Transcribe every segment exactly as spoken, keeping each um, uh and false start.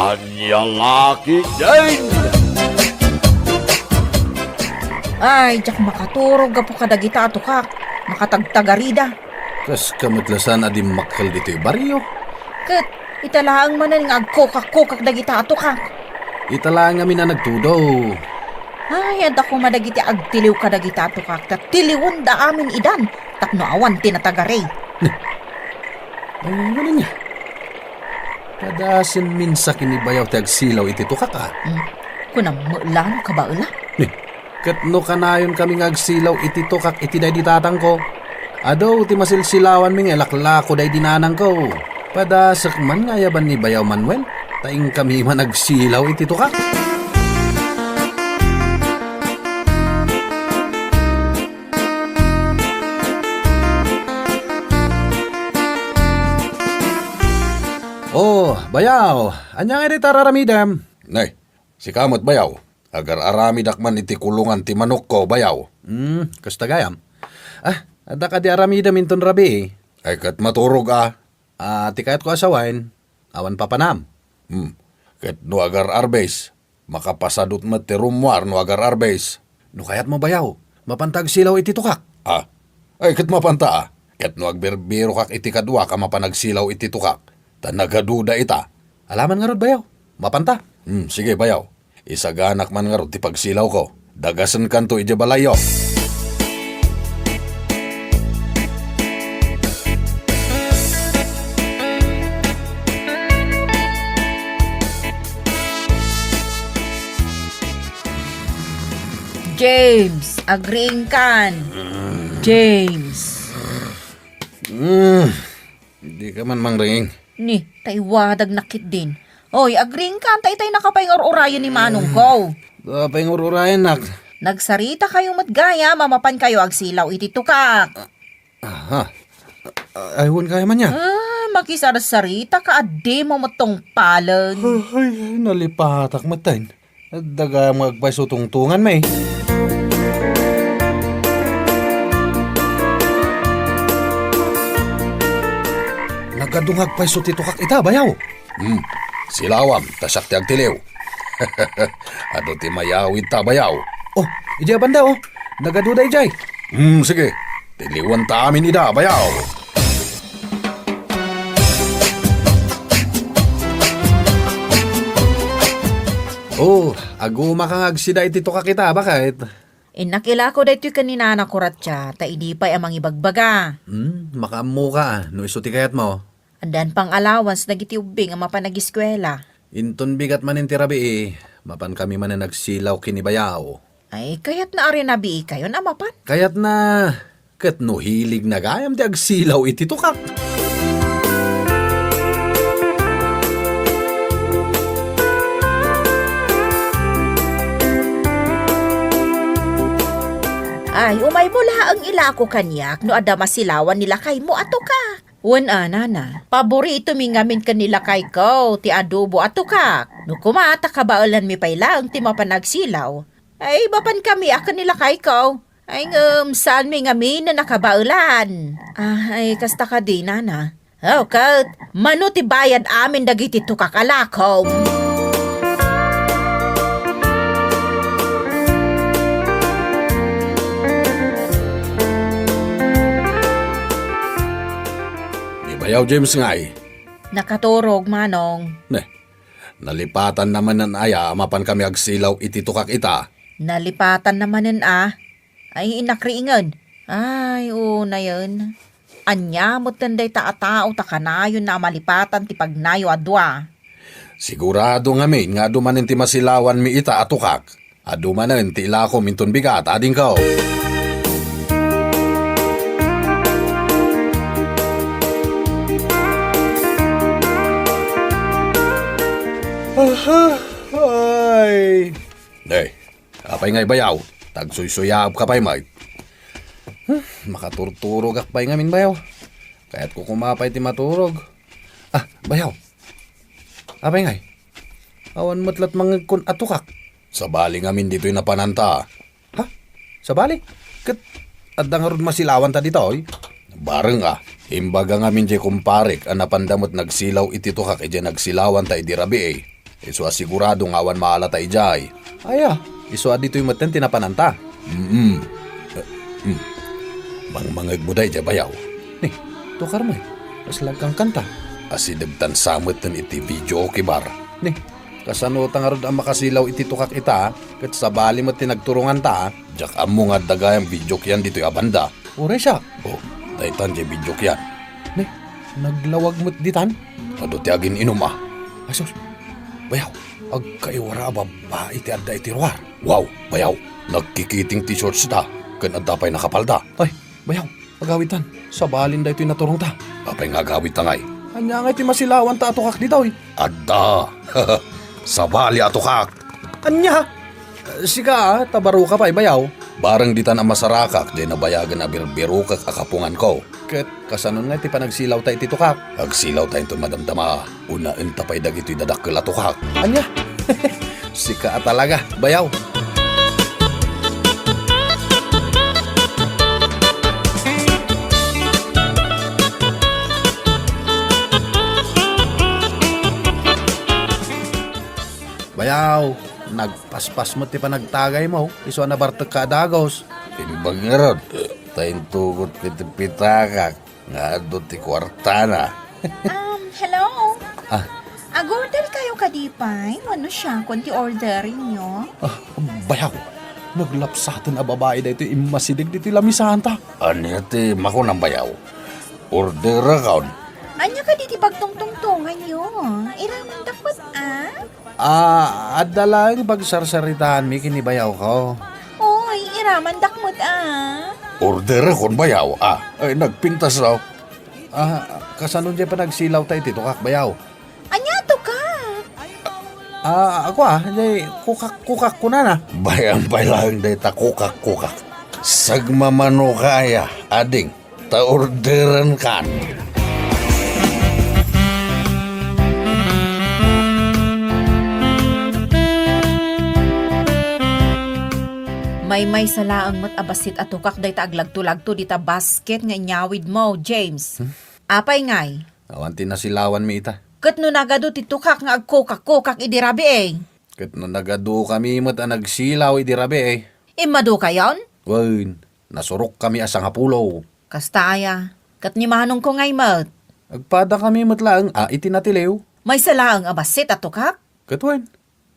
Ania nga ketdin? Ay, diak makaturog gapu kadagita a tukak. Makatagtagarida. Kaska met la saan a dimmakkel ditoy barrio. Ket ita laeng manen nga agkukak-kukak dagita a tukak. Ita laeng ngamin a nagtudo. Ay, adda koma dagiti agtiliw kadagita a tukak, ta tiliwenda amin idan tapno awan ti natagari. Ay, ano niya? Padasen minsa ken ni Bayaw ti agsilaw iti tukak, a? Hmm. Kunam met la no kabaela? Ni, ket no kanayon kami nga agsilaw iti tukak iti daydi tatangko, adu ti masilsilawanmi nga ilaklako daydi nanangko. Padasek man nga ayaban ni Bayaw Manuel, ta inkami man agsilaw iti tukak. Oh, Bayaw, ania ngay dayta ar-aramidem? Nay, sika met, Bayaw. Agar-aramidak man iti kulongan ti manokko, Bayaw. Hmm, kasta gayam. Ah, adda kadi aramidem inton rabii? Ay, ket maturog a. Ah, ti kayatko a sawen, awan papanam. Hmm. Ket no agar-arbes, makapasadut met ti rummuar no agar-arbes. No kayatmo, Bayaw, mapanta agsilaw iti tukak. Ah. Ay, ket mapanta, a. Ket no agbirbirokak iti kaduak a mapan agsilaw iti tukak, ta nagaduda ita. Alaman ngarud, Bayaw. Mapanta. Hmm, sige, Bayaw. Isaganak man ngarud ti pagsilawko. Dagasenkanto idiay balayyo. James, agriingkan. James. Mm. Di ka man mangringing. Ni, ta iwadag na ketdin. Oy, agriingkan ta itay nakapaingur-urayen ni manongko. Nakapaingur-urayennak. Nagsaritakayo met gayam a mapankayo agsilaw iti tukak. Aha. Ay, wen kaya man ya. Ah, makisarsaritaka a dimo met tungpalen. Ay, nalipatak met ten. Adda gayam nga agpayso tungtunganmi. Nagadu nga agpayso ti tukak ita, Bayaw. Hmm. Silawam, ta siak ti agtiliw. Adu ti mayawid ta, Bayaw. Oh, idiay banda, oh. Nagaduda idiay. Hmm, sige. Tiliwenta amin ida, Bayaw. Oh, agumaka nga agsida iti tukak ita, baket. Innak ilako daytoy ken ni nanako, Ratia, ta idi pay a mangibagbaga. Hmm, makaammoka, no isu ti kayatmo. Addan pang allowance dagiti ubbing a mapan agiskuela. Inton bigat manen ti rabii, mapankami manen agsilaw ken ni Bayaw. Ay, kayatna a rinabiikayon a mapan? Kayatna, ket no hiligna gayam ti agsilaw iti tukak. Ay, umaymo laeng ilako kaniak no adda masilawan ni lakaymo a tukak. Wen a, nana, paboritomi ngamin ken ni lakayko ti adobo a tukak. No koma ta kabaelanmi pay laeng ti mapan agsilaw, ay, mapankami a ken ni lakayko. Ay, ngem saanmi ngamin a nakabaelan. Ah, ay, kasta kadi, nana. Oh, ket mano ti bayad amin dagiti tukak a lakom? Ni Bayaw James ngay? Nakaturog, manong. Ne, nalipatanna manen aya a mapankami agsilaw iti tukak ita? Nalipatanna manen a? Ay, innak riingen. Ay, unayen. Ania met ten dayta a tao ta kanayonna a malipatan ti pagnayo a dua? Sigurado ngamin nga adu manen ti masilawanmi ita a tukak. Adu manen ti ilakom inton bigat, adingko. Aha, ay. Ay, apay ngay, Bayaw? Tagsuysuyaabka pay met. Hmm, makaturturogak pay ngamin, Bayaw. Kayatko koma pay ti maturog. Ah, Bayaw. Apay ngay? Awan met lat mangngegkon a tukak. Sabali ngamin ditoy napananta. Ha? Sabali? Ket adda ngarud masilawanta ditoy? Bareng a, imbaga ngamin diay kumparek a napanda met nagsilaw iti tukak idiay nagsilawanta idi rabii. Isu a sigurado nga awan maalata idiay. Aya, isu a ditoy metten ti napananta. Mm. Eh, mm. Mangmangegmo daydiay, bayaw. Ni, tukar mo eh. Kas lagkangkanta. Asidegtan sa metten iti videoke bar. Ni, kasano ta ngarud a makasilaw iti tukak ita, ket sabali met ti nagturonganta? Diak ammo nga adda gayam videokean ditoy a banda. Uray siak. Oh, daytan diay videokean. Ne, naglawag met ditan? Adu ti agin-inum a. Ay sus, bayaw, agkaiwara a babbai ti adda iti ruar. Wow, bayaw, nagkikiting ti shorts da, ken adda pay nakapalda. Ay, bayaw, agawidtan, sabalin daytoy naturongta. Apay nga agawidta ngay? Ania ngay ti masilawanta a tukak ditoy? Adda. Sabali a tukak. Ania? Sika, ah, ta baroka pay, bayaw. Bareng ditan a masarakak, diay nabayagen a birbirokek a kapunganko. Ket kasanon nga ti panagsilawta iti tukak? Agsilawta inton madamdama. Unaenta pay dagitoy dadakkel a tukak. Ania? Sika a talaga, bayaw. Bayaw, nagpaspas met ti panagtagaymo, isu a nabartekka a dagus. Imbag ngarud, ta intugot ko ti pitakak nga adu ti kuartana. Um, hello? Ah. Agorder kayo kadi pay? Wenno siakon ti order inyo? Ah, bayaw, naglapsaten a babai daytoy immasideg ditoy lamisanta. Ania ti makunam, bayaw? Orderakon? Ania kadi ti pagtungtungtonganyo? Iramandak met, ah? Ah, adda laeng pagsarsaritaanmi ken ni bayawko. Oy, iramandak met, ah. Orderakon, bayaw, ah. Ay, nagpintas, no? Ah, kasano diay panagsilawta iti tukak, bayaw? Ania, tukak? Ah, ako, ah, diay kukak-kukak kunana. Bay-am pay laeng dayta kukak-kukak. Sagmamanoka aya, ading. Ta orderenkan. Maymaysa laeng met a bassit a tukak dayta aglagto-lagto dita basket nga inyawidmo, James. Hmm? Apay ngay? Awan ti nasilawanmi ita. Ket no nagadu ti tukak nga agkukak-kukak idi rabii? Ket no nagadukami met a nagsilaw idi rabii? Immadukayon? Wen. Nasurokkami a sangapulo. Kasta aya, ket ni manongko ngay met? Agpadakami met laeng a iti natiliw. Maysa laeng a bassit a tukak? Ket wen?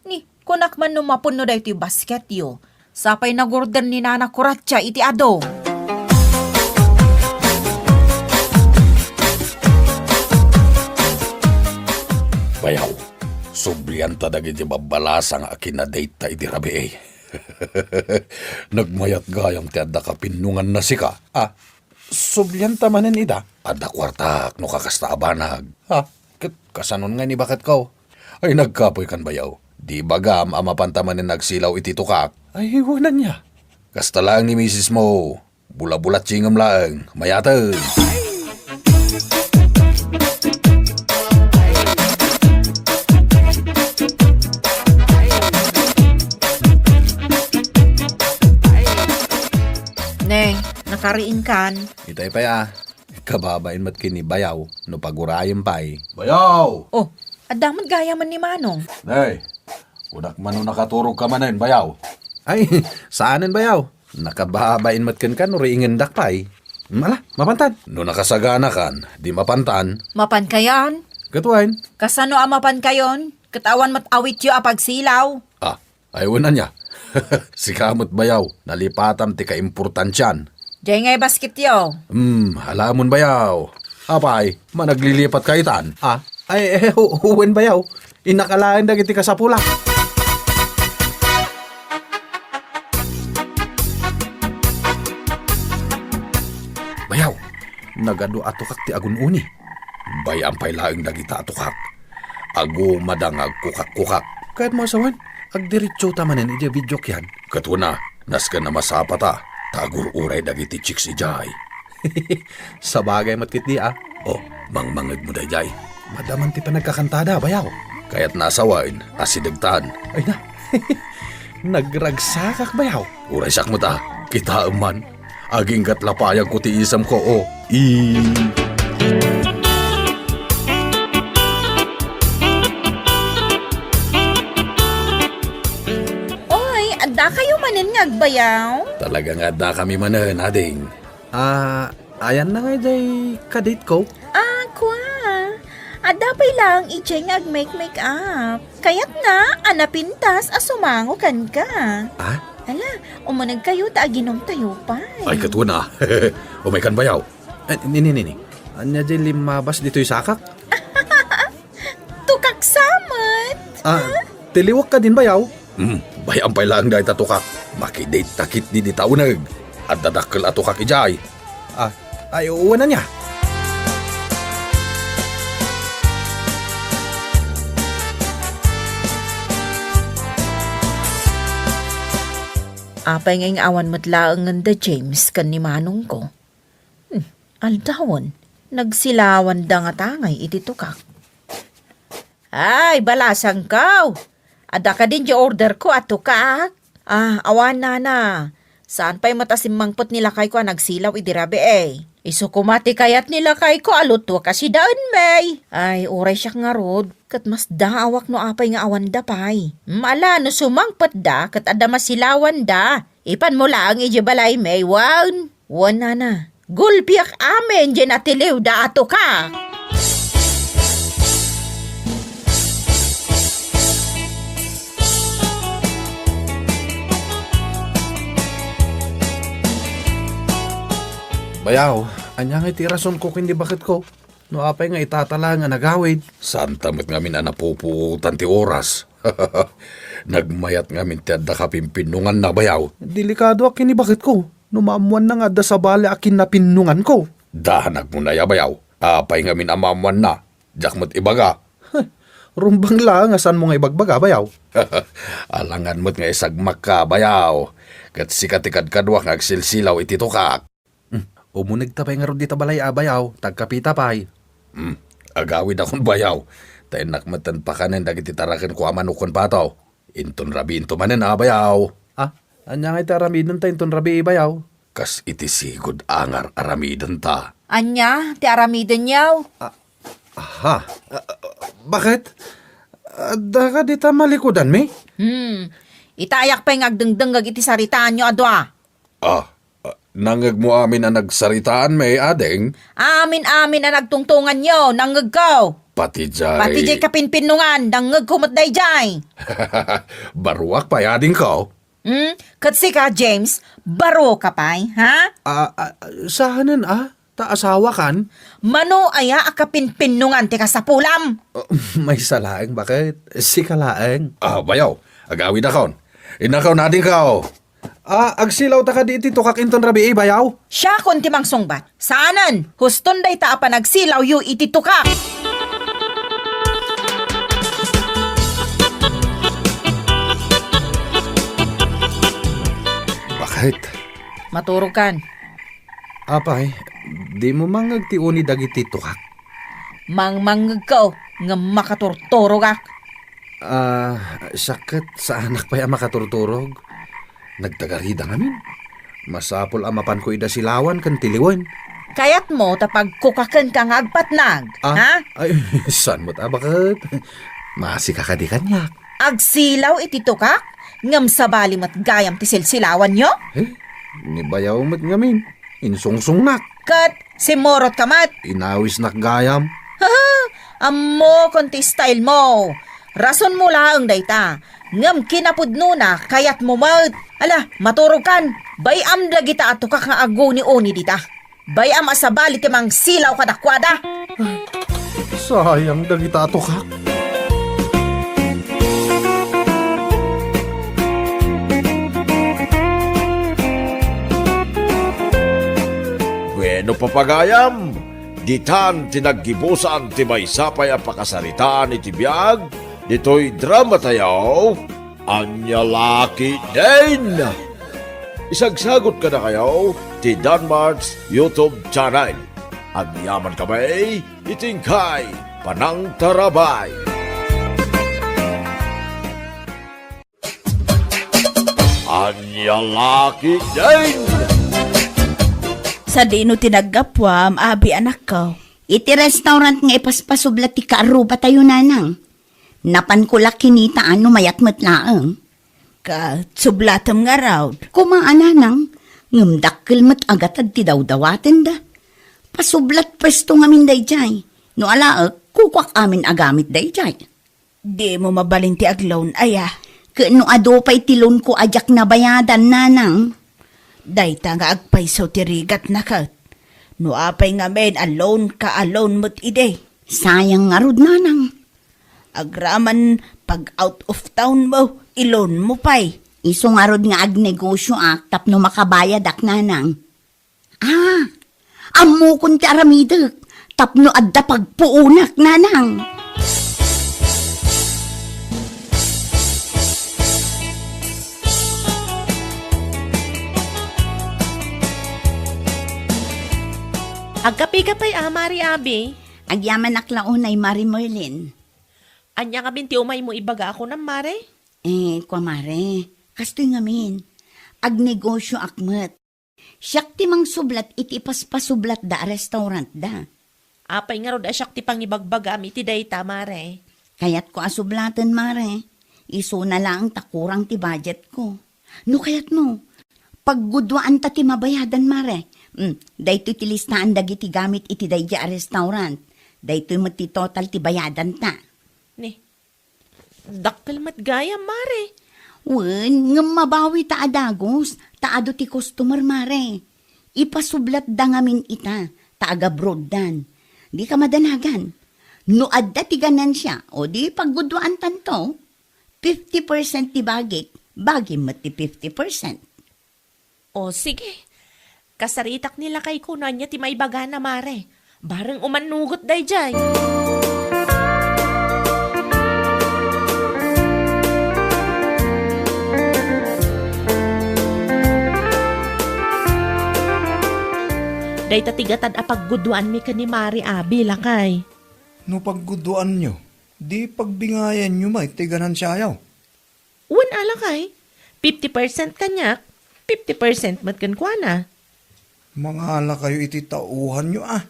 Ni, kunak man no mapunno daytoy basketyo. Sapay nagorder ni Nana Kuratsa iti adu. Bayaw, sublianta dagiti babbalasang a kinadate-ta idi rabii. Nagmayat gayam ti adda kapinnonganna sika. Ah, sublianta manen ida? Adda kuartak no kakasta a banag. Ha? Ket kasanon nga ni baketko? Ay, nagkapoykan bayaw. Di bagam a mapanta manen nagsilaw iti tukak? Ay, wen ania? Kasta laeng ni misismo. Bulabulatsingem laeng, mayateng. Ne, nakariingkan. Itay pay a, kababain met ken ni bayaw, no pagurayem pay. Bayaw! Oh, adda met gayamen ni Manong. Ne, kunak man no nakaturogka manen, bayaw. Ay, saanen, bayaw. Nakababain met kenka no riingendak pay. Ala, mapantan. No nakasaganakan, di mapantan. Mapankayon? Ket wen? Kasano a mapankayon? Ket awan met awityo a pagsilaw. Ah, ay wen ania? Sika met bayaw, nalipatam ti kaimportansian. Diay ngay basketyo. Hmm, alamon bayaw. Apay, managlilipat ka itan? Ah, ay, eh, hu-, wen bayaw. Innak alaen dagiti kasapulak. Bayaw, nagadu a tukak ti agun-uni. Bay-am pay laeng dagita a tukak. Agumada nga agkukak-kukak. Kayatmo a sawen, agdiretsota manen idiay videokean. Ket wen a, nasken a masapata, ta agur-uray dagiti chicks idiay. Sabagay met ketdi a. Oh, mangmangegmo daydiay. Madaman ti panagkakantada, bayaw. Kayatna a sawen, asidegtan. Ay na. Nagragsakak, bayaw. Uray siak met a. Kitaem man. Aginggat lapayagko ti isemko, oh. I- Anen nga agbayaw? Talaga nga adda kami manen, ading. Ah, ayanna nga idiay kadate ko? Ah, kua. Adda pay laeng idiay nga agmake-make up. Kayatna a napintas a sumango kenka. Ah? Ala, umunegkayo ta aginumtayo pay. Ay, ket wen a. Umaykan bayaw. Eh, nini, nini. Ania diay limmabas ditoy sakak? Tukak sa met. Ah, tiliwek kadin bayaw? Hmm, bay-am pay laeng dayta tukak. Makidate ta ketdi dita uneg. Adda dakkel a tukak idiay. Ah, ay, wen ania? Apay ngay nga awan met laengen da James ken ni manongko? Hmm, aldawen, nagsilawanda ngata ngay iti tukak. Ay, balasangko! Adda kadin diay orderko a tukak? Ah, awan, nana. Saan pay met a simmangpet ni lakayko a nagsilaw idi rabii. Isu koma ti kayat ni lakayko a lutuek a sidaen, may. Ay, uray siak ngarud, ket masdaawak no apay nga awanda pay. Mm, ala, no sumangpetda, ket adda masilawanda. Ipanmo laeng idiay balay, may, wen. Wen, nana. Gulpiak amin diay natiliwda a tukak. Bayaw, ania ngay ti rasonko ken ni baketko? No apay nga itatala nga nagawid? Saanta met ngamin a napupuotan ti oras. Nagmayat ngamin ti adda kapinpinnunganna, bayaw. Delikadoak ken ni baketko. No maammoanna nga adda sabali a kinnapinnunganko. Danagmo na ya, bayaw. Apay ngamin a maammoanna? Diak met ibaga. Rumbeng laeng a saanmo nga ibagbaga, bayaw. Alangan met nga isagmakka, bayaw. Ket sika ti kadkaduak nga agsilsilaw iti tukak. Hmm, umunegta pay ngarud dita balay a, bayaw, ta agkapita pay. Hmm, agawidakon, bayaw. Ta innak metten pakanen dagiti tarakenko a manok ken pato. Inton rabiinto manen a, bayaw. Ah, ania ngay ti aramidenta inton rabii, bayaw? Kas iti sigud a ngar aramidenta. Ania ti aramidenyo? Ah, aha. Ah, baket? Adda ka dita malikudanmi? Hmm. Itayak pay nga agdengdengngeg iti saritaanyo a dua. Ah, ah, nangngegmo amin a nagsaritaanmi, ading? Amin-amin a nagtungtonganyo, nangngegko. Pati jay Pati jay kapinpinnungan, nangngegko met dayjay. Baruak pay, adingko. Hmm? Ket sika, James, baro ka pay, ha? Ah, ah, saanen a? Ta asawakan? Mano aya a kapinpinnungan ti kasapulam? Ah, maysa laeng, baket? Sika laeng. Ah, bayaw, agawidakon. Innakon, adingko. Ah, agsilawta kadi iti tukak inton rabii, bayaw? Siakon ti mangsungbat. Saanen, huston dayta a panagsilawyo iti tukak. Baket? Maturogkan. Apay, dimo mangngeg ti uni dagiti tukak? Mangmangngegko, ngem makaturturogak. Ah, siak ket saanak pay a makaturturog. Nagtagarida ngamin. Masapul a mapanko ida silawan ken tiliwen. Kayatmo ta pagkukakenka nga agpatnag, Ah, ha? Ay, saan met a baket? Masika kadi kaniak. Agsilaw iti tukak, ngem sabali met gayam ti silsilawanyo? Eh, ni bayaw met ngamin. Insungsongnak. Ket simmurot ka met. Inawisnak gayam. Haha, ammokon ti style mo. Rasonmo laeng dayta. Ngem kinapudnona, kayatmo met. Ala, maturogkan. Bay-am dagita a tukak nga aguni-uni dita. Bay-am a sabali ti mangsilaw kadakuada. Sayang dagita a tukak. Bueno, papagayam, ditan ti naggibusan ti maysa pay a pakasaritaan iti biag ditoy dramatayo, Ania La Ketdin. Isagsagot kadakayo ti Danmart's YouTube channel. Agyaman kami iti inkay panangtarabay. Ania La Ketdin. Sadino ti naggapuam, abi, anakko? Iti restaurant nga ipaspasobla ti kaarrubatayo, nanang. Napanko la kinita a no mayat met laeng. Ket sublatem ngarud. Koma a, nanang, ngem dakkel met a gatad ti dawdawatenda. Pasublat pwesto ngamin daydiay. No alaek, kukuak amin a gamit daydiay. Dimo mabalin ti agloan, aya? Ket no adu pay ti loanko a diak nabayadan, nanang? Dayta nga agpayso ti rigatna ket. No apay ngamin a loanka a loan met idi? Sayang ngarud, nanang. Agraman pag out of town mo, i-loan mo pay. Isu ngarud nga agnegosioak tapno makabayadak, nanang. Ah, ammokon ti aramidek tapno adda pagpuonak, nanang. Agkapika pay a, Mari Abi? Agyamanak la unay, Mari Merlin. Ania ngamin ti umaymo ibaga a kunam, Mare? Eh, kua, Mare, kastoy ngamin. Agnegosioak met. Siak ti mangsublat iti ipaspasublatda a restaurantda. Apay ngarud a siak ti pangibagbagaam iti dayta, Mare? Kayatko a sublaten, Mare. Isuna laeng ta kurang ti budgetko. No kayatmo, pagguduaanta ti mabayadan, Mare. Mm, daytoy ti listaan dagiti gamit iti daydiay a restaurant. Daytoy met ti total ti bayadanta. Ni, dakkel met gayam, Mare. Wen, ngem mabawi ta a dagus, ta adu ti customer, Mare. Ipasublatda ngamin ita, ta agabroaddan. Dika madanagan. No adda ti ganansia, o di pagguduaantanto, fifty percent ti bagik, bagim met ti fifty percent. O, sige. Kasaritak ni lakayko no ania ti maibagana, Mare. Bareng umannugot daydiay. Dayta ti gatad a pagguduanmi ken ni Mare Abi, lakay. No pagguduanyo, di pagbingayanyo met ti ganansiayo. Wen a, lakay, fifty percent kaniak, fifty percent met kenkuana. Mangalakayo iti tauhanyo a.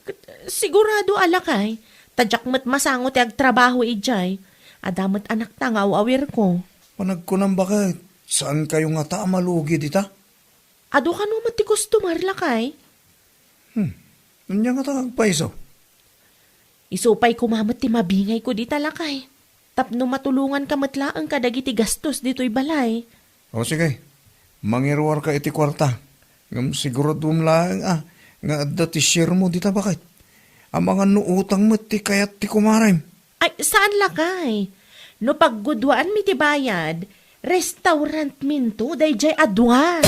Ket sigurado a, lakay, ta diak met masango ti agtrabaho idiay. Adda met anakta nga aw-awirko. Panagkunam baket, saankayo ngata a malugi dita? Adu kano met ti customer, lakay? Hmm. Ania ngata nga agpayso? Isu pay koma met ti mabingayko dita, lakay. Tapno matulonganka met laeng kadagiti gastos ditoy balay. O, sige. Mangiruarka iti kuarta. Ngem siguradom laeng a nga adda ti share mo dita, baket. Amangan no utang met ti kayat ti kumarem. Ay, saan, lakay. No pagguduaanmi ti bayad, restaurantminto daydiay a dua.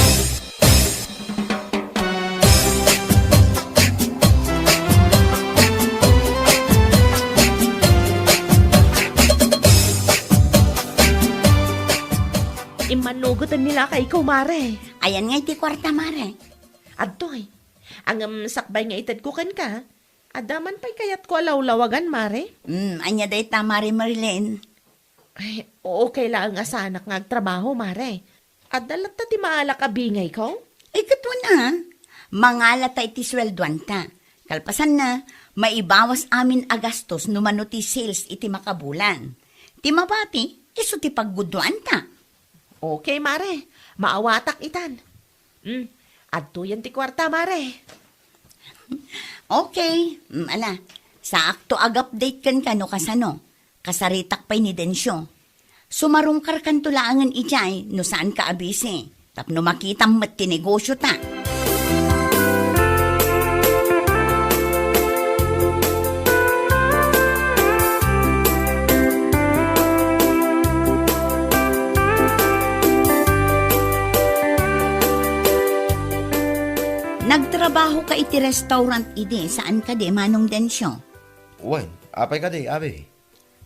Immannugoten ni lakayko, Mare. Ayan ngay ti kuarta, Mare. Adtoy. Ngem sakbay nga itedko kenka, adda man pay kayatko a lawlawagan, Mare? Hmm, ania dayta, Mare Merlin? Ay, okay laeng a saanak nga agtrabaho, Mare. Adda latta ti maalak a bingayko? Ay, ket wen a. Mangalata iti sueldoanta. Kalpasanna, maibawas amin a gastos no mano ti sales iti makabulan. Ti mabati, isu ti pagguduanta. Okay, Mare. Maawatak itan. Hmm, adtoyen ti kuarta, Mare. Okay. Mm, ala, saakto ag-update kenka no kasano. Kasaritak pay ni Dencio. Sumarungkarkanto laengen idiay no saanka a busy. Tapno makitam met ti negosiota. Nagtrabahoka iti restaurant idi, saan kadi, Manong Dencio? Wen, apay kadi, abi?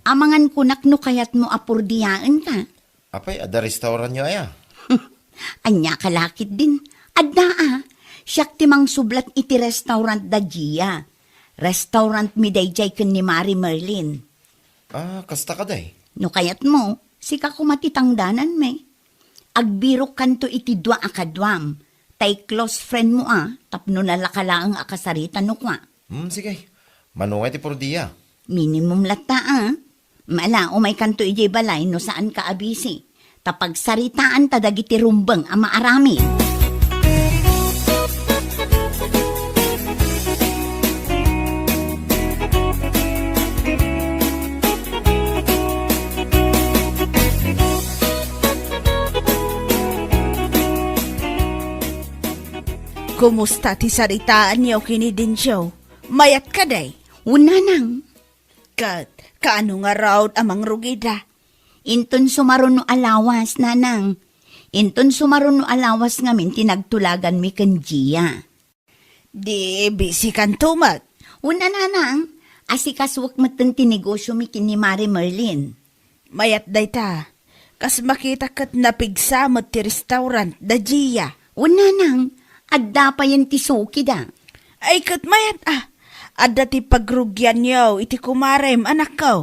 Amangan kunak no kayatmo a purdiaenka. Apay, adda restaurantyo aya? Ania ka la ketdin? Adda a. Siak ti mangsublat iti restaurant da Gia. Restaurantmi daydiay ken ni Mari Merlin. Ah, kasta kadi? No kayatmo, sika koma ti tangdananmi. Agbirokkanto iti dua a kaduam, tay close friend mo a, tapno nalaka laeng a kasarita no kua. Hmm, sige. Mano ngay ti purdia? Minimum latta a. Mala, umaykanto idiay balay no saanka a busy. Ta pagsaritaanta dagiti rumbeng a maaramid. Kumusta ti saritaanyo ken ni Dencio? Mayat kadi? Wen, nanang. Ket kaano ngarud a mangrugida? Inton sumaruno a lawas, nanang. Inton sumaruno a lawas ngamin ti nagtulaganmi ken Gia. Di bisikanto met? Wen a, nanang, asikasuek metten ti negosyomi ken ni Mare Merlin. Mayat dayta. Kas makitak ket napigsa met ti restaurant da Gia. Wen, nanang, adda payen ti sukida. Ay, ket mayat a. Adda ti pagrugianyo iti kumarem, anakko.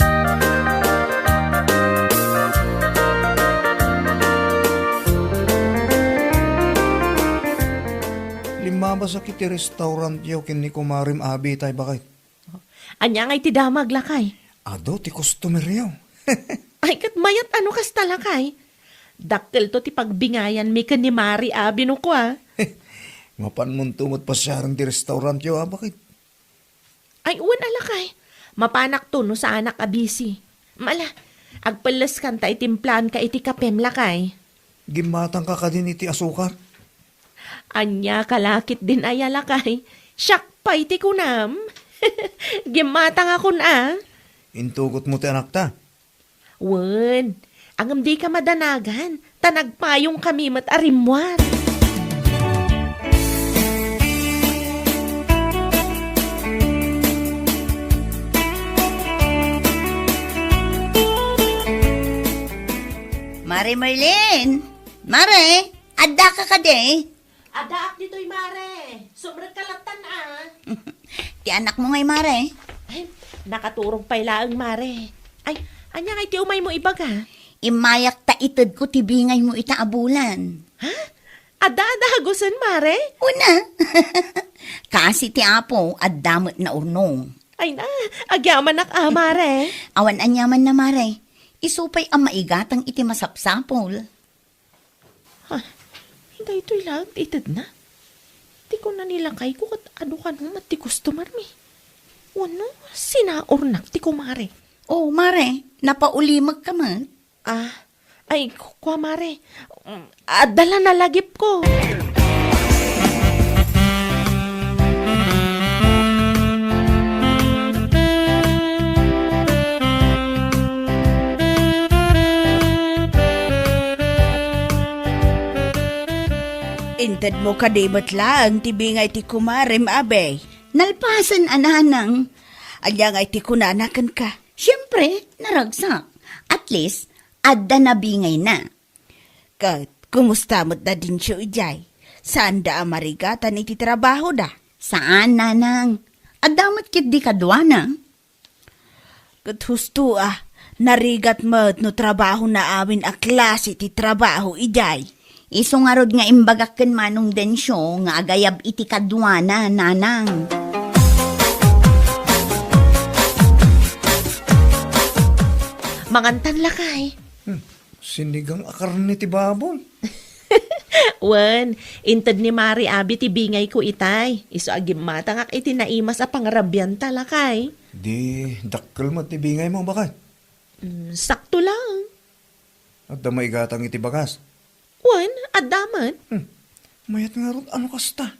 Limmabasak iti restaurantyo ken ni kumarem Abi tay baket. Ania ngay ti damag, lakay? Adu ti customeryo. Ay, ket mayat a no kasta, lakay. Dakkelto ti pagbingayanmi ken ni Mari Abi no kua. Mapanmonto met pasiaren ti restaurantyo, a, baket? Ay, wen a, lakay. Mapanakto no saanak a busy. Ala, agpelleskanta iti implaanka iti kapem, lakay. Gimmatangka kadin iti asukar? Ania ka la ketdin aya, lakay? Siak pay ti kunam. Gimmatangakon a. Intugotmo ti anakta? Wen, ngem dika madanagan, ta nagpayongkami met a rimmuar. Mare Merlin! Mare! Addaka kadi? Addaak ditoy, Mare. Sumrekka lattan a. Ti anakmo ngay, Mare? Ay, nakaturog pay laeng, Mare. Ay, ania ngay ti umaymo ibaga? Immayak ta itedko ti bingaymo ita a bulan. Ha? Adda a dagusen, Mare? Una. Kaasi ti Apo, adda met naurnong. Ay na, agyamanak a, Mare. Awan aniamanna, Mare. Isu pay a maigatang iti masapsapul. Ha? Daytoy laeng ti itedna? Ti kuna ni lakayko ket adu kano met ti customermi. Wenno, sinaurnak ti kumare. Oh, Mare, napaulimekka met? Ah, ay, ku-, kua, Mare. Mm, adda la nalagipko. Intedmo kadi met laeng ti bingay ti kumarem, Abi? Nalpasen a, nanang. Ania ngay ti kunana kenka? Siempre, naragsak. At least, adda nabingayna. Ket, kumusta met da Dencio idiay? Saanda a marigatan iti trabahoda? Saan, nanang. Adda met ketdi kaduana. Ket husto a, narigat met no trabahona amin a klase ti trabaho idiay. Isu ngarud nga imbagak ken Manong Dencio nga agayab iti kaduana, nanang. Mangantan, lakay. Hmm, sinigang a karne ti baboy. Wen, inted ni Mari Abi ti bingayko itay. Isu a gimmatangak iti naimas a pangarabianta, lakay. Di dakkel met ti bingaymo, baket? Mm, sakto lang. Adda maigatang iti bagas? Wen, adda met. Hmm. Mayat ngarud a no kasta.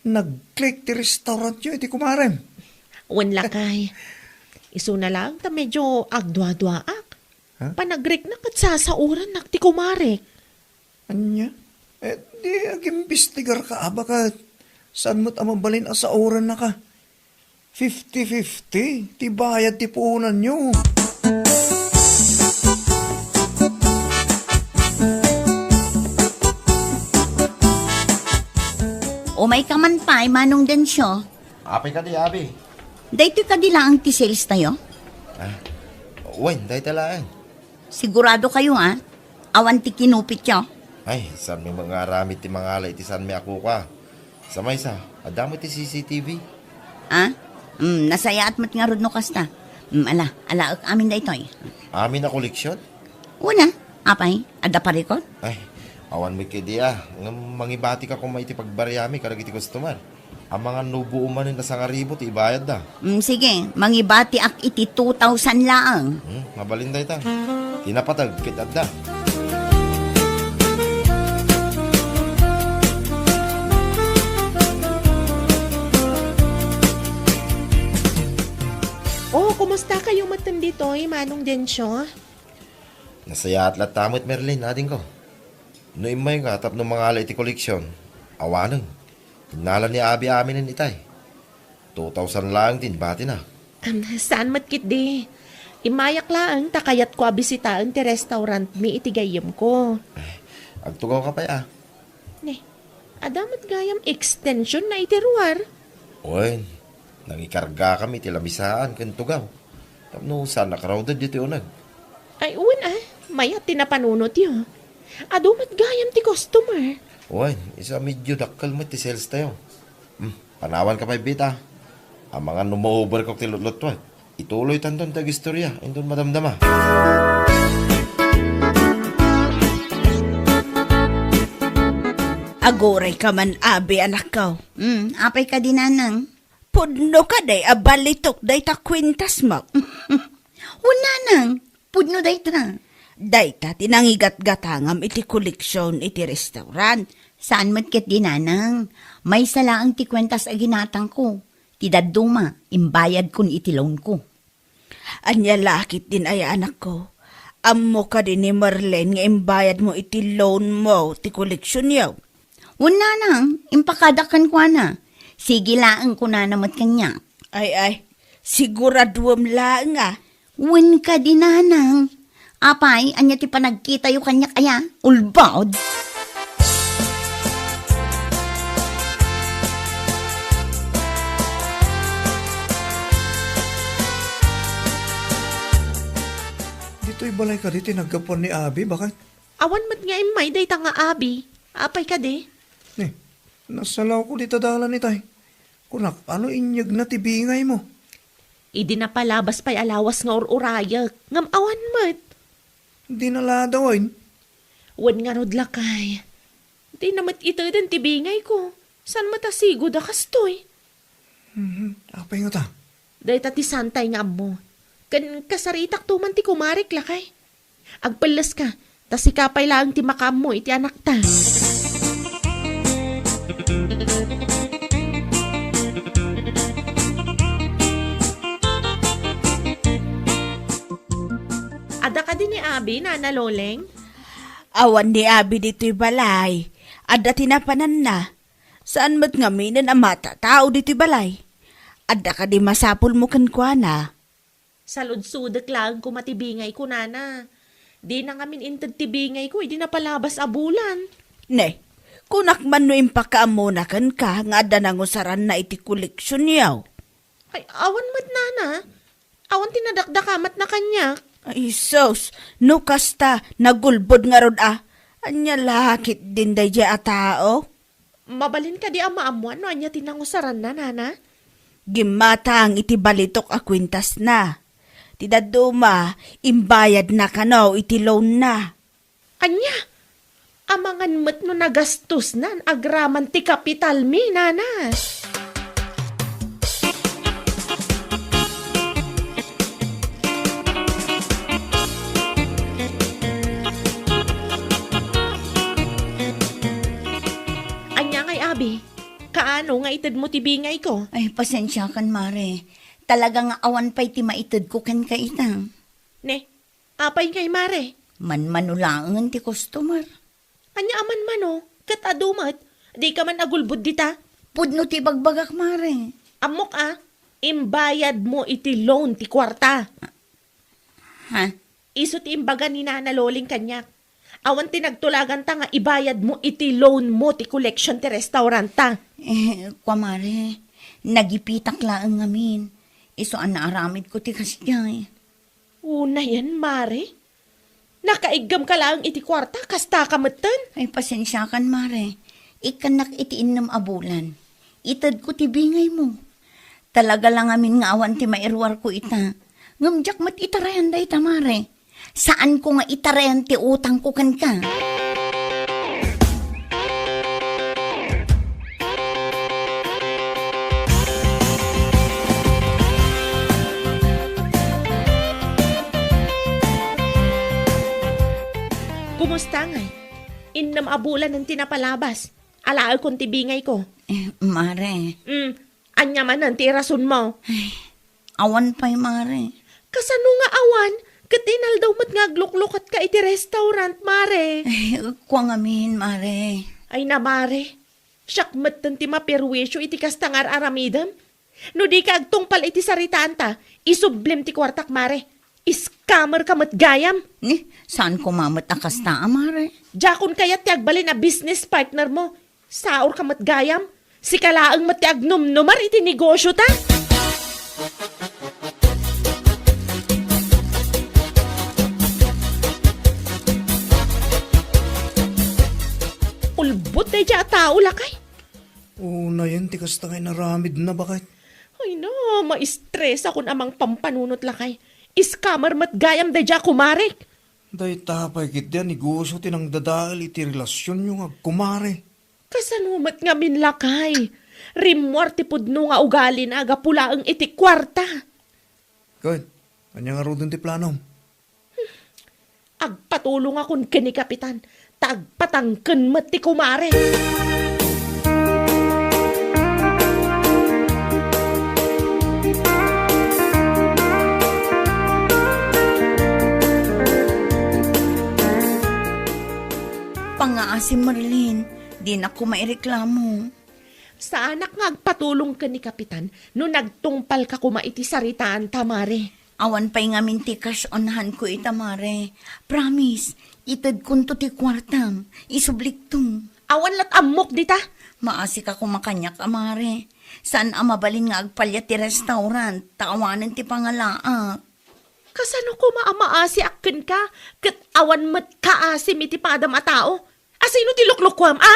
Nag-click ti restaurantyo iti kumarem. Wen, lakay. Isuna laeng ta medyo agduaduaak. Ha? Panagrikna ket sasaorannak ti kumarek. Ania? Eh, di agimbestigarka a, baket saan met a mabalin a saorannaka. Fifty fifty ti bayad ti puonanyo. Umayka man pay, Manong Dencio. Apay kadi, Abi? Daytoy kadi laeng ti sales tayo? Ah, wen, dayta laeng. Sigurado kayo, ha? Awan ti kinupityo? Ay, saanmi nga aramid ti mangala iti saanmi a kukua. Sa maysa, adda met ti C C T V. Ah? Mm, nasayaat met ngarud no kasta. Mm, ala, alaek amin daytoy. Amin a koleksion? Una, Apay, adda parikot? Ay, awan met ketdi a. Ngem mangibatika koma iti pagbariami kadagiti customer. Amangan no buo manen a sangaribu ti ibayadda. Mm, sige, mangibatiak iti two thousand laeng. Hmm, mabalin dayta. Ti napateg ket adda. Oh, kumusta kayo metten ditoy, Manong Dencio? Nasayaat latta met, Merlin, adingko. No immayka tapno mangala iti koleksion, awanen. Innala ni Abi aminen itay. Two thousand laeng ti inbatina. Am, saan met ketdi. Immayak laeng ta kayatko a bisitaen ti restaurantmi iti gayyemko. Agtugawka pay a. Ne, adda met gayam extension na iti ruar. Wen, nangikargakami iti lamisaan ken tugaw. Tapno saan a crowded ditoy uneg. Ay, wen a, mayat ti napanunotyo. Adu met gayam ti customer. Wen, isu a medyo dakkel met ti sales tayo. Hmm, panawanka pay, Bita. Amangan no ma-overcook ti lutlutuek. Ituloytanton ti agistorya inton madamdama. Agurayka man, Abi, anakko. Hmm, apay kadi, Nanang? Pudno kadi a balitok dayta kuentasmo? Wen, Nanang, pudno dayta. Dayta ti nangigatgatangam iti koleksion iti restaurant. Saan met ketdi, Nanang. Maysa laeng ti kuentas a ginatangko. Ti dadduma, imbayadkon iti loanko. Ania la ketdin aya, anakko? Ammo kadi ni Marlene nga imbayadmo iti loanmo ti koleksionyo? Wen, Nanang, impakadak kenkuana. Sige laeng kunana met kaniak. Ay, ay, siguraduem laeng a. Wen kadi, Nanang. Apay, ania ti panagkitayo kaniak aya? Ulbod? Ditoy balay kadi ti naggapuan ni Abi, baket? Awan met nga immay dayta nga Abi. Apay kadi? Ne, nasalawko dita dalan itay. Kunak, ano inyegna ti bingaymo? Idi napalabas pay a lawas nga ur-urayek, ngem awan met. Di naladawen? Wen ngarud lakay. Di na met iteden ti bingayko. Saan met a sigud a kastoy? Mhm. Apay ngata? Dayta ti saantay nga ammo. Ken kasaritakto man ti kumarek lakay. Agpelleska, ta sika pay laeng ti makaammo iti anakta. Adda kadi ni Abi, Nana Loleng? Awan ni Abi ditoy balay. Adda ti napananna. Saan met ngaminen a matatao ditoy balay. Adda kadi masapulmo kenkuana? Saludsodek laeng koma ti bingayko, Nana. Dina ngamin inted ti bingayko idi napalabas a bulan. Ne, kunak man no impakaammona kenka nga adda nangusaranna iti koleksionyo. Ay, awan met, Nana. Awan ti nadakdakamatna kaniak. Ay, sus, no kasta, nagulbod ngarud a. Ania la ketdin daydiay a tao? Mabalin kadi a maammuan no ania ti nangusaranna, Nana? Gimmatang iti balitok a kuentasna. Ti dadduma, imbayadna kano iti loanna. Ania? Amangan met no nagastosnan agraman ti kapitalmi, Nana. Ania ngay, Abi? Kaano nga itedmo ti bingayko? Ay, pasensiakan, Mare. Talaga nga awan pay ti maitedko kenka ita. Ne, apay ngay, Mare? Manmano laengen ti customer. Ania a manmano? Ket adu met, dika man agulbod dita? Pudno ti ibagbagak, Mare. Ammok a, imbayadmo iti loan ti kuarta. Ha? Isu ti imbaga ni Nana Loling kaniak. Awan ti nagtulaganta nga ibayadmo iti loanmo ti collection ti restauranta. Eh, kua, Mare, nagipitak laeng ngamin. Isu a naaramidko ti kasdiay. Unayen, Mare? Nakaiggamka laeng iti kuarta, kastaka metten? Ay, pasensiakan, Mare. Ikkannak iti innem a bulan. Itedko ti bingaymo. Talaga la ngamin nga awan ti mairuarko ita. Ngem diak met itarayan dayta, Mare. Saanko nga itarayan ti utangko kenka. Kumusta ngay? Innem a bulanen ti napalabas. Alaekon ti bingayko. Eh, mare. Mm, ania manen ti irasonmo? Ay, awan pay, mare. Kasano nga awan? Ket inaldaw met nga agluklukatka iti restaurant, mare. Ay, kua ngamin, mare. Ay na, mare. Siak metten ti maperwisyo iti kasta nga ar-aramidem. No dika agtungpal iti saritaanta, isublim ti kuartak, mare. Scammer ka met gayam. Ni, saan koma met a kasta a, mare? Diakon kayat ti agbalin a business partner mo. Saor ka met gayam. Sika laeng met ti agnumnumar iti negosyo ta. Ulbod daydiay a tao, lakay. Unayen ti kasta nga inaramidna, baket. Ay na, maistresakon a mangpampanunot, lakay. Scammer met gayam daydiay a kumarek. Dayta pay ketdi a negosyo ti nangdadael iti relasionyo nga agkumare. Kasano met ngamin, lakay? Rimmuar ti pudno nga ugalina gapu laeng iti kuarta. Ket, ania ngaruden ti planom? Agpatulongakon ken ni Kapitan, ta agpatangken met ti kumare. Pangngaasim, Merlin, dinak koma ireklamo. Saanak nga agpatulong ken ni Kapitan no nagtungpalka koma iti saritaanta, mare. Awan pay ngamin ti cash on hand ko ita, mare. Promise, itedkonto ti kuartam. Isublikto. Awan lat ammok dita. Maasika koma kaniak a, mare. Saan a mabalin nga agpaliat ti restaurant, ta awanen ti pangalaak. Kasano koma a maasiak kenka, ket awan met kaasim iti padam a tao? Asino ti luklukuam, a?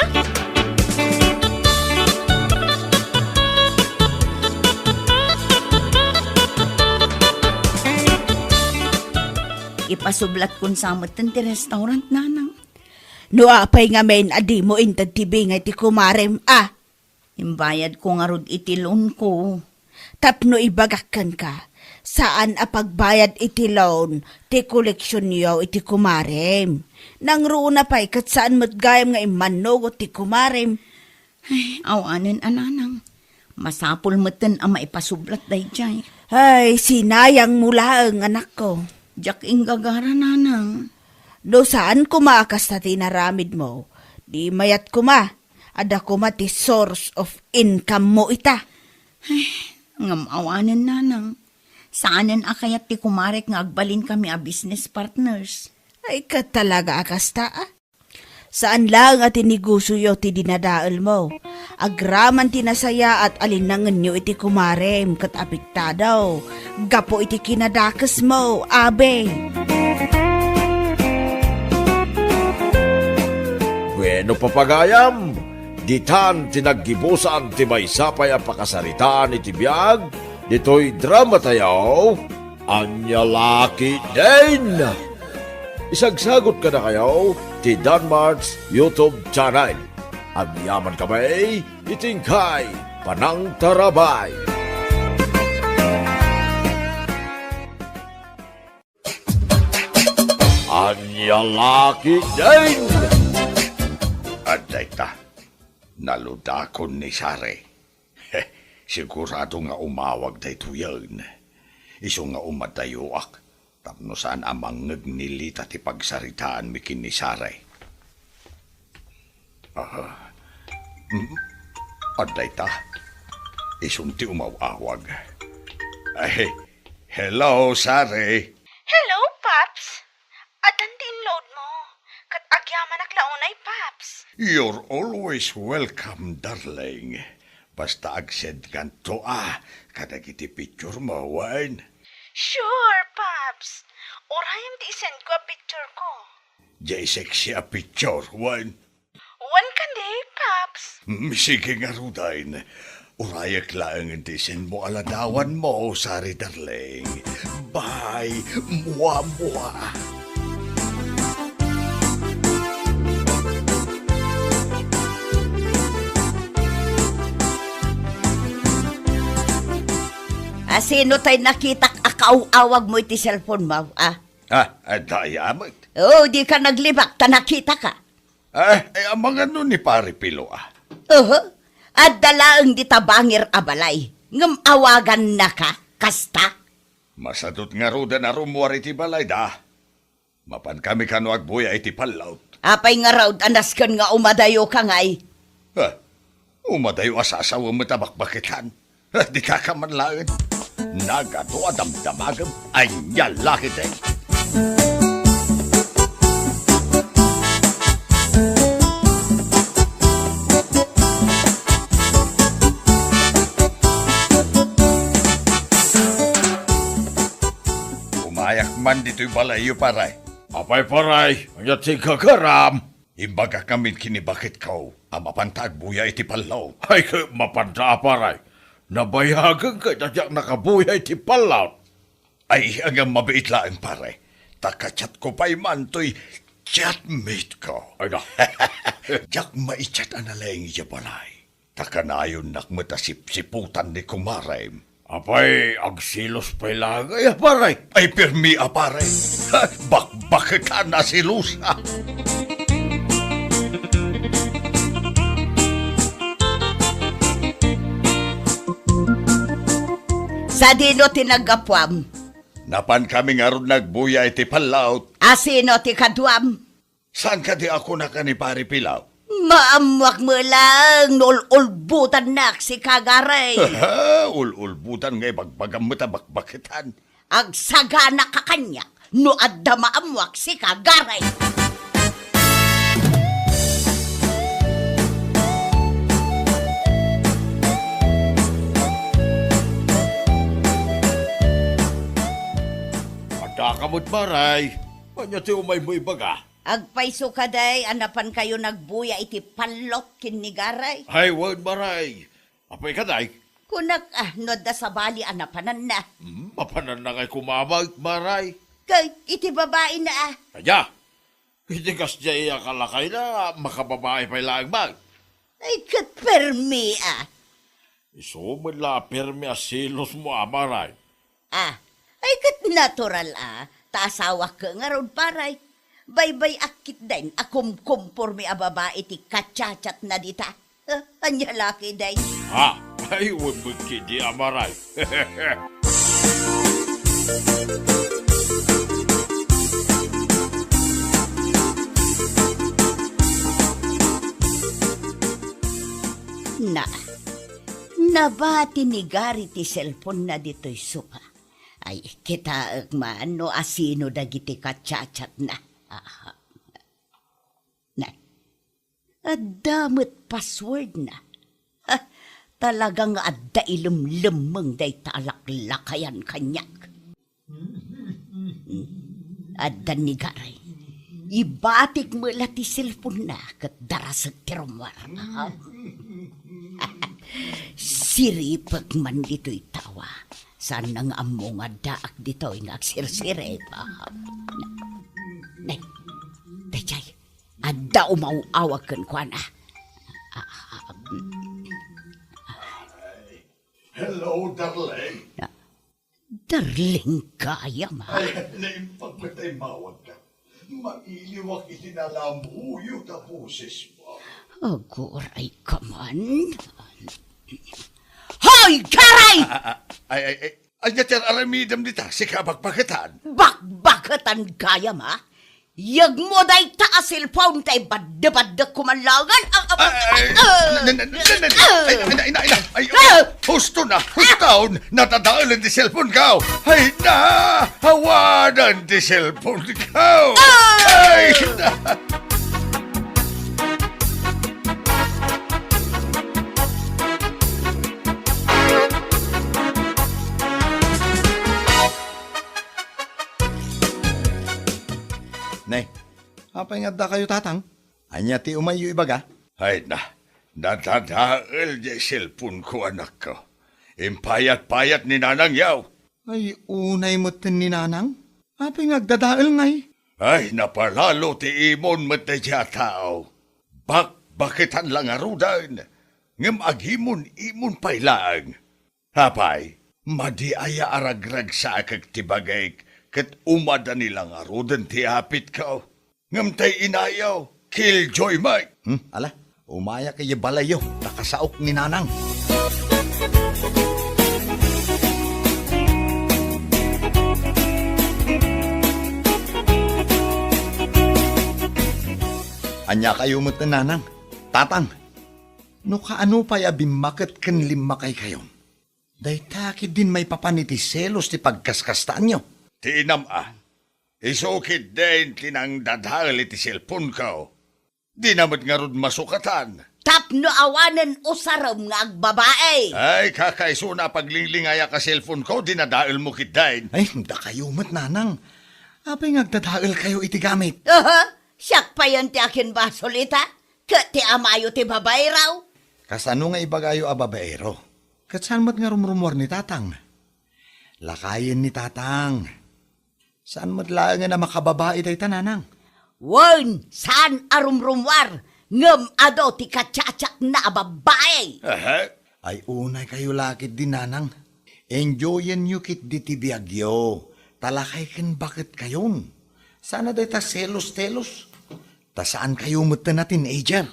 Ipasublatkon sa metten ti restaurant, nanang. No apay ngamin a dimo inted ti bingay ti kumarem, a? Imbayadko ngarud iti loanko. Tapno ibagak kenka, saan a pagbayad iti loan ti koleksionyo iti kumarem. Nangruna pay ket saan met gayam nga immannugot ti kumarem. Ay, awanen a, nanang. Masapul metten a maipasublat daydiay. Ay, sinayangmo laeng, anakko. Diak inggagara, nanang. No saan koma a kasta ti inaramidmo, di mayat koma. Adda koma ti source of income mo ita. Ay, ngem awanen, nanang. Saanen a kayat ti kumarek nga agbalinkami a business partners. Ay, ket talaga a kasta, a? Saan laeng a ti negosioyo ti dinadaelmo. Agraman ti nasayaat a linnangenyo iti kumarem ket apektado gapu iti kinadakesmo, abe. Bueno, papagayam, ditan ti naggibusan ti maysa pay a pakasaritaan iti biag ditoy dramatayo, Ania La Ketdin. Isagsagot kadakayo ti Danmart's YouTube channel. Agyamankami iti inkay panangtarabay. Ania La Ketdin! Adda ita, naludakon ni Sare. Sigurado nga umawag daytoyen. Isu nga umadayoak, tapno saan a mangngeg ni Lita ti pagsaritaanmi ken ni Sare. Aha. Hmm? Adda ita. Isun ti umaw-awag. Ay, hello, Sare. Hello, Paps. Addan ti inload mo. Ket agyamanak la unay, Paps. You're always welcome, darling. Basta agsend kanto a kadagiti picture mo, wen? Sure, Paps. Urayem ti isend ko a picture ko. Jay sexy a picture, wen? Wen kadi, Paps. Mm, sige ngaruden. Urayek laengen ti isend mo a ladawan mo, Sari darling. Bye. Mua, mua. A, sino tay nakitak a kaaw-awagmo iti cellphone-mo, a? Ah, adda aya met. O, dika naglibak ta nakitaka. Ah, ay, amangan no ni Pare Pilo, a? Oho. Adda laeng dita bangir a balay. Ngem awagannaka, kasta? Masadut ngaruden a rummuar iti balayda. Mapankami kano agbuya iti pallaw. Apay ngarud a nasken nga umadayoka ngay? Ah, umadayo a sasawem met a bakbaketan. Ah, dikaka man laeng. Nagadu a damdamagem, ania la ketdi? Umayak man ditoy balayyo, pare. Apay, pare, ania ti gagaram? Imbagak ngamin ken ni baketko a mapanta agbuya iti pallaw. Ay, ket mapanta a, pare. Nabayagen ket a diak nakabuya iti pallaw. Ay, ngem mabiit laeng, pare. Ta ka-chatko pay man toy chatmate-ko. Ay, na. Diak mai-chat a nalaing idiay balay. Ta kanayonnak met a sipsiputan ni kumarem. Apay, agselos pay laeng aya, pare? Ay, permi a, pare. Ha, bakbaketan a selos, ha? Sadino ti naggapuam? Napankami ngarud nagbuya iti pallaw. A sino ti kaduam? Saan kadi a kunak a ni Pare Pilaw? Maammoak met laeng no ul-ulbutannak sika, Garay. Ul-ulbutan nga ibagbagam met a bakbaketan. Agsagana ka kaniak no adda maammoak sika, Garay. Adda ka met, Maray. Ania ti umaymo ibaga? Agpayso kadi a napankayo nagbuya iti pallot ken ni Garay? Ay, wen, Maray. Apay kadi? Kunak, a, no adda sabali a napananna. Hmm, mapananna ngay koma met, Maray. Kay, iti babaina, a. Ania? Iti kasdiay a kalakayna, makababai pay laeng met. Ay, ket permi, a. Isu met la a permi a selosmo, a, Maray. A, ay, ket natural, a, ta asawak ngarud, Paray. Baybay-ak ketdin a kumkumpormi a babai ti kachatchatna dita. A, ania la ketdin? A, ay, wen met ketdi, a, Maray. Na, nabati ni Gary ti cellphone-na ditoy sofa. Ay, kitaek man no asino dagiti kachatchatna. Aha. Na, adda met password-na. Ha, talaga nga adda ilemlemmeng dayta a laklakayan kaniak. Adda ni Garay. Ibatik met la ti cellphone-na ket darasek ti rummuar. Siripek man ditoy tawa. Saanna nga ammo nga addaak ditoy nga agsirsirip. Nay, daydiay, adda umaw-awag kenkuana. Hello, darling. Darling gayam, a? Ay, naimbag met a immawagka. Mailiwak iti nalamuyot a bosesmo. Aguray ka man. Hoy, Garay! A, a, a, ay, ay, ay, ania ti ar-aramidem dita? Sika a bakbaketan? Bakbaketan gayam, a? Yegmo dayta a cellphone tay badde-baddekko man laengen. A, a, a, ay, a, na, na, na, na, na, ay, ay, na, ina, ina, ay, ah! Husto na, hustaon, nadadaelen ti cellphone-ko. Ay, na, awanan ti cellphone-ko. Ah! Ay, na. Nay, apay nga addakayo, Tatang? Ania ti umayyo ibaga? Ay na, nadadael diay cellphone-ko, anakko. Impayat-payat ni Nanang yaw. Ay, unay metten ni Nanang? Apay nga agdadael ngay? Ay, napalalo ti imon met daydiay a tao. Bakbaketan la ngaruden, ngem agimon-imon pay laeng. Apay, Madi aya a ragragsakek ti bagik ket umadani la ngaruden ti apitko? Ngem tay inayo, killjoy met. Hmm, ala, umayak idiay balayyo, ta kasaok ni Nanang. Ania kayo met, Nanang? Tatang, no kaano pay a bimmaket ken limmakaykayon, dayta ketdin maipapan iti selos ti pagkaskastaanyo. Ti inam a, isu ketdin ti nangdadael iti cellphone-ko. Dina met ngarud masukatan. Tapno awanen usarem nga agbabae. Ay, kakaisuna a paglinglingayak a cellphone-ko, dinadaelmo ketdin. Ay, dakayo met, Nanang. Apay nga agdadaelkayo iti gamit? Aha, siak payen ti akinbasol ita, ket ti amayo ti babaero. Kasano nga ibagayo a babaero? Ket saan met nga rumrumuar ni Tatang? Lakayen ni Tatang. Saan met laengen a makababae dayta, Nanang? Wen, saan a rumrumuar, ngem adu ti kachachaatna a babbai. Aha. Ay, unaykayo la ketdi, Nanang. Enjoyenyo ketdi ti biagyo, ta lakay ken baketkayon. Saan a dayta selos-telos. Ta saankayo metten a teenager.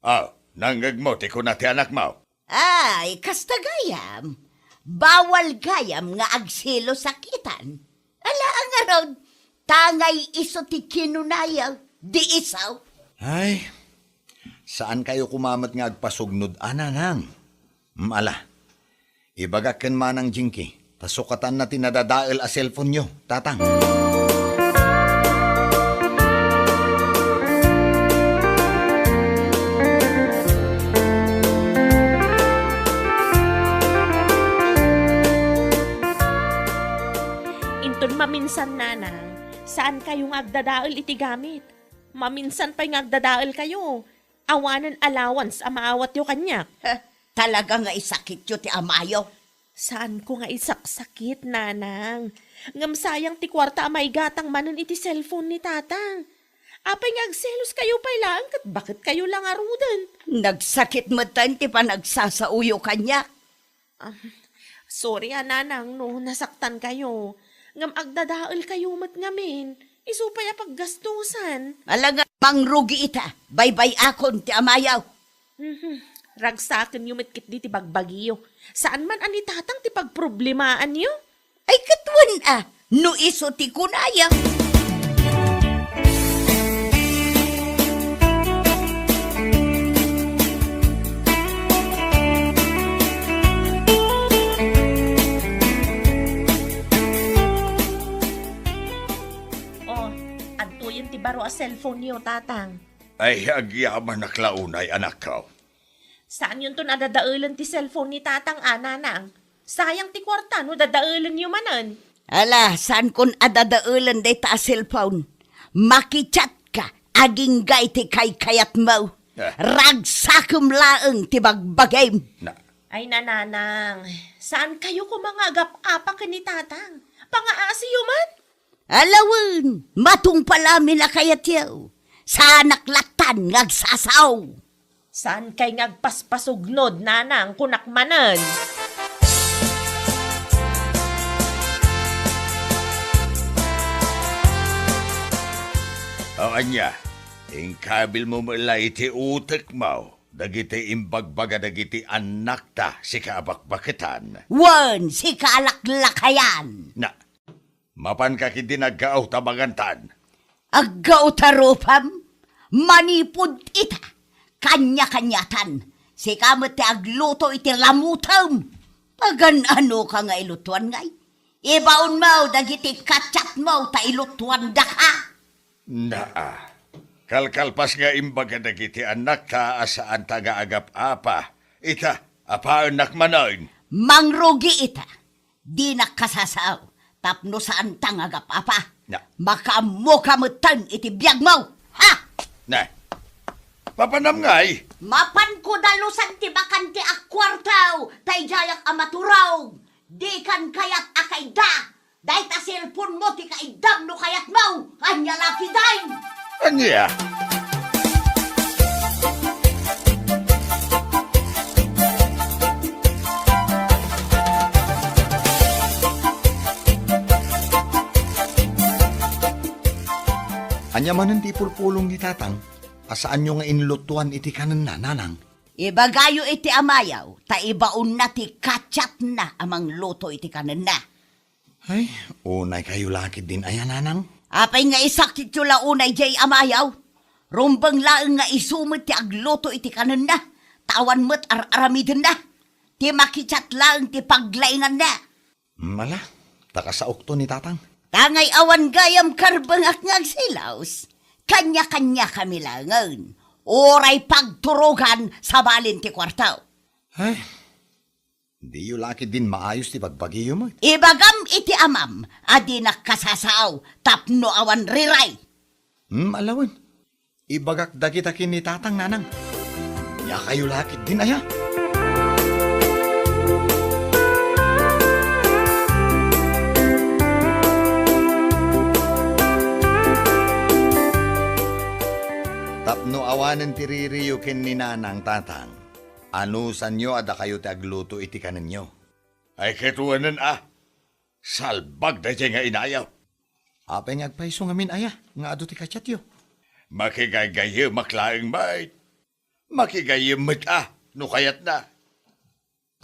Ah, nangngegmo ti kuna ti anakmo? Ay, kasta gayam. Bawal gayam nga agselos a kitan. Ala, ngarud, tangay isu ti kinunaya, di isu. Ay, saankayo koma met nga agpasugnod a, Nanang? Mm, ala, ibagak ken Manang Jinky. Ta sukatanna ti nadadael a cellphone-yo, Tatang. Inton maminsan, Nanang, saankayo nga agdadael iti gamit. Maminsan pay nga agdadaelkayo. Awanen allowance a maawatyo kaniak. Heh, talaga nga isakityo ti amayo. Saanko nga isaksakit, Nanang. Ngem sayang ti kuarta a maigatang manen iti cellphone ni Tatang. Apay nga agseloskayo pay laeng ket baketkayo la ngaruden? Nagsakit metten ti panagsasaoyo kaniak. Ah, sorry a, Nanang, no nasaktankayo. Ngem agdadaelkayo met ngamin. Isu pay a paggastusan. Ala nga, mangrugi ita. Baybay-akon ti amayo. Mhm. Ragsakenyo met ketdi ti bagbagiyo. Saan man a ni Tatang ti pagproblemaanyo? Ay, ket wen a, no isu ti kunaya. Oh, adtoyen ti baro a cellphone-yo, Tatang. Ay, agyamanak la unay, anakko. Saanyonton a dadaelen ti cellphone ni Tatang a, Nanang. Sayang ti kuarta no dadaelenyo manen. Ala, saankon a dadaelen dayta a cellphone. Makichatka agingga iti kaykayatmo. Ah. Ragsakem laeng ti bagbagim. Na. Ay, Nanang, saankayo koma nga agap-apa ken ni Tatang? Pangaasiyo man. Ala wen, matungpal amin a kayatyo. Saanak lattan nga agsasao. Saankay nga agpaspasugnod, Nanang, kunak manen. O ania, inkabilmo met la iti utekmo dagiti imbagbaga dagiti annakta, sika a bakbaketan. Wen, sika a laklakayan. Na, mapanka ketdi nga aggaw ta magantan. Aggaw ta rupam? Manipud ita, kaniakaniatan, sika met ti agluto iti lamutem. Pagan-anoka nga ilutoan ngay? Ibaonmo dagiti kachatmo ta ilutoandaka. Naa, kalkalpas nga imbaga dagiti annakta a saanta nga agap-apa. Ita, apaennak manen. Mangrugi ita. Dinak kasasao tapno saanta nga agap-apa. Na. Makaammoka metten iti biagmo. Ha? Na. Mapanam ngay? Mapanko dalusan ti bakante a kuarto, ta idiayak a maturog. Dikan kayat a kaidda. Dayta cellphone-mo ti kaiddam no kayatmo. Ania la ketdin? Ania? Ania manen ti ipulpulong ni Tatang a saanyo nga inlutuan iti kanenna, Nanang? Ibagayo iti amayo, ta ibaonna ti kachatna a mangluto iti kanenna. Ay, unay kayo lakit din aya, Nanang? Apay nga isakityo la unay jay amayo? Rumbeng laeng nga isu met ti agluto iti kanenna, ta awan met ar-aramidenna. Ti makichat laeng ti paglainganna. Mala, ta kasaokto ni Tatang. Tangay awan gayam karbengak nga agsilaos. Kanya-kanya kami laengen. Uray pagturogan sabalin ti kuarto. Ay, diyo lakit din maayos ti bagbagiyo met. Ibagam iti amam a dinak kasasao tapno awan riray. Hmm, alawen. Ibagak dagita ken ni Tatang, Nanang. Diakayo lakit din aya. Tapno awanen ti ririyo ken ni Nanang, Tatang, anusanyo a dakayo ti agluto iti kanenyo. Ay, ket wen a, salbag daydiay nga inayo. Apay nga agpayso ngamin aya nga adu ti kachatyo? Makigaygayemak laeng met. Makigayyem met a no kayatna.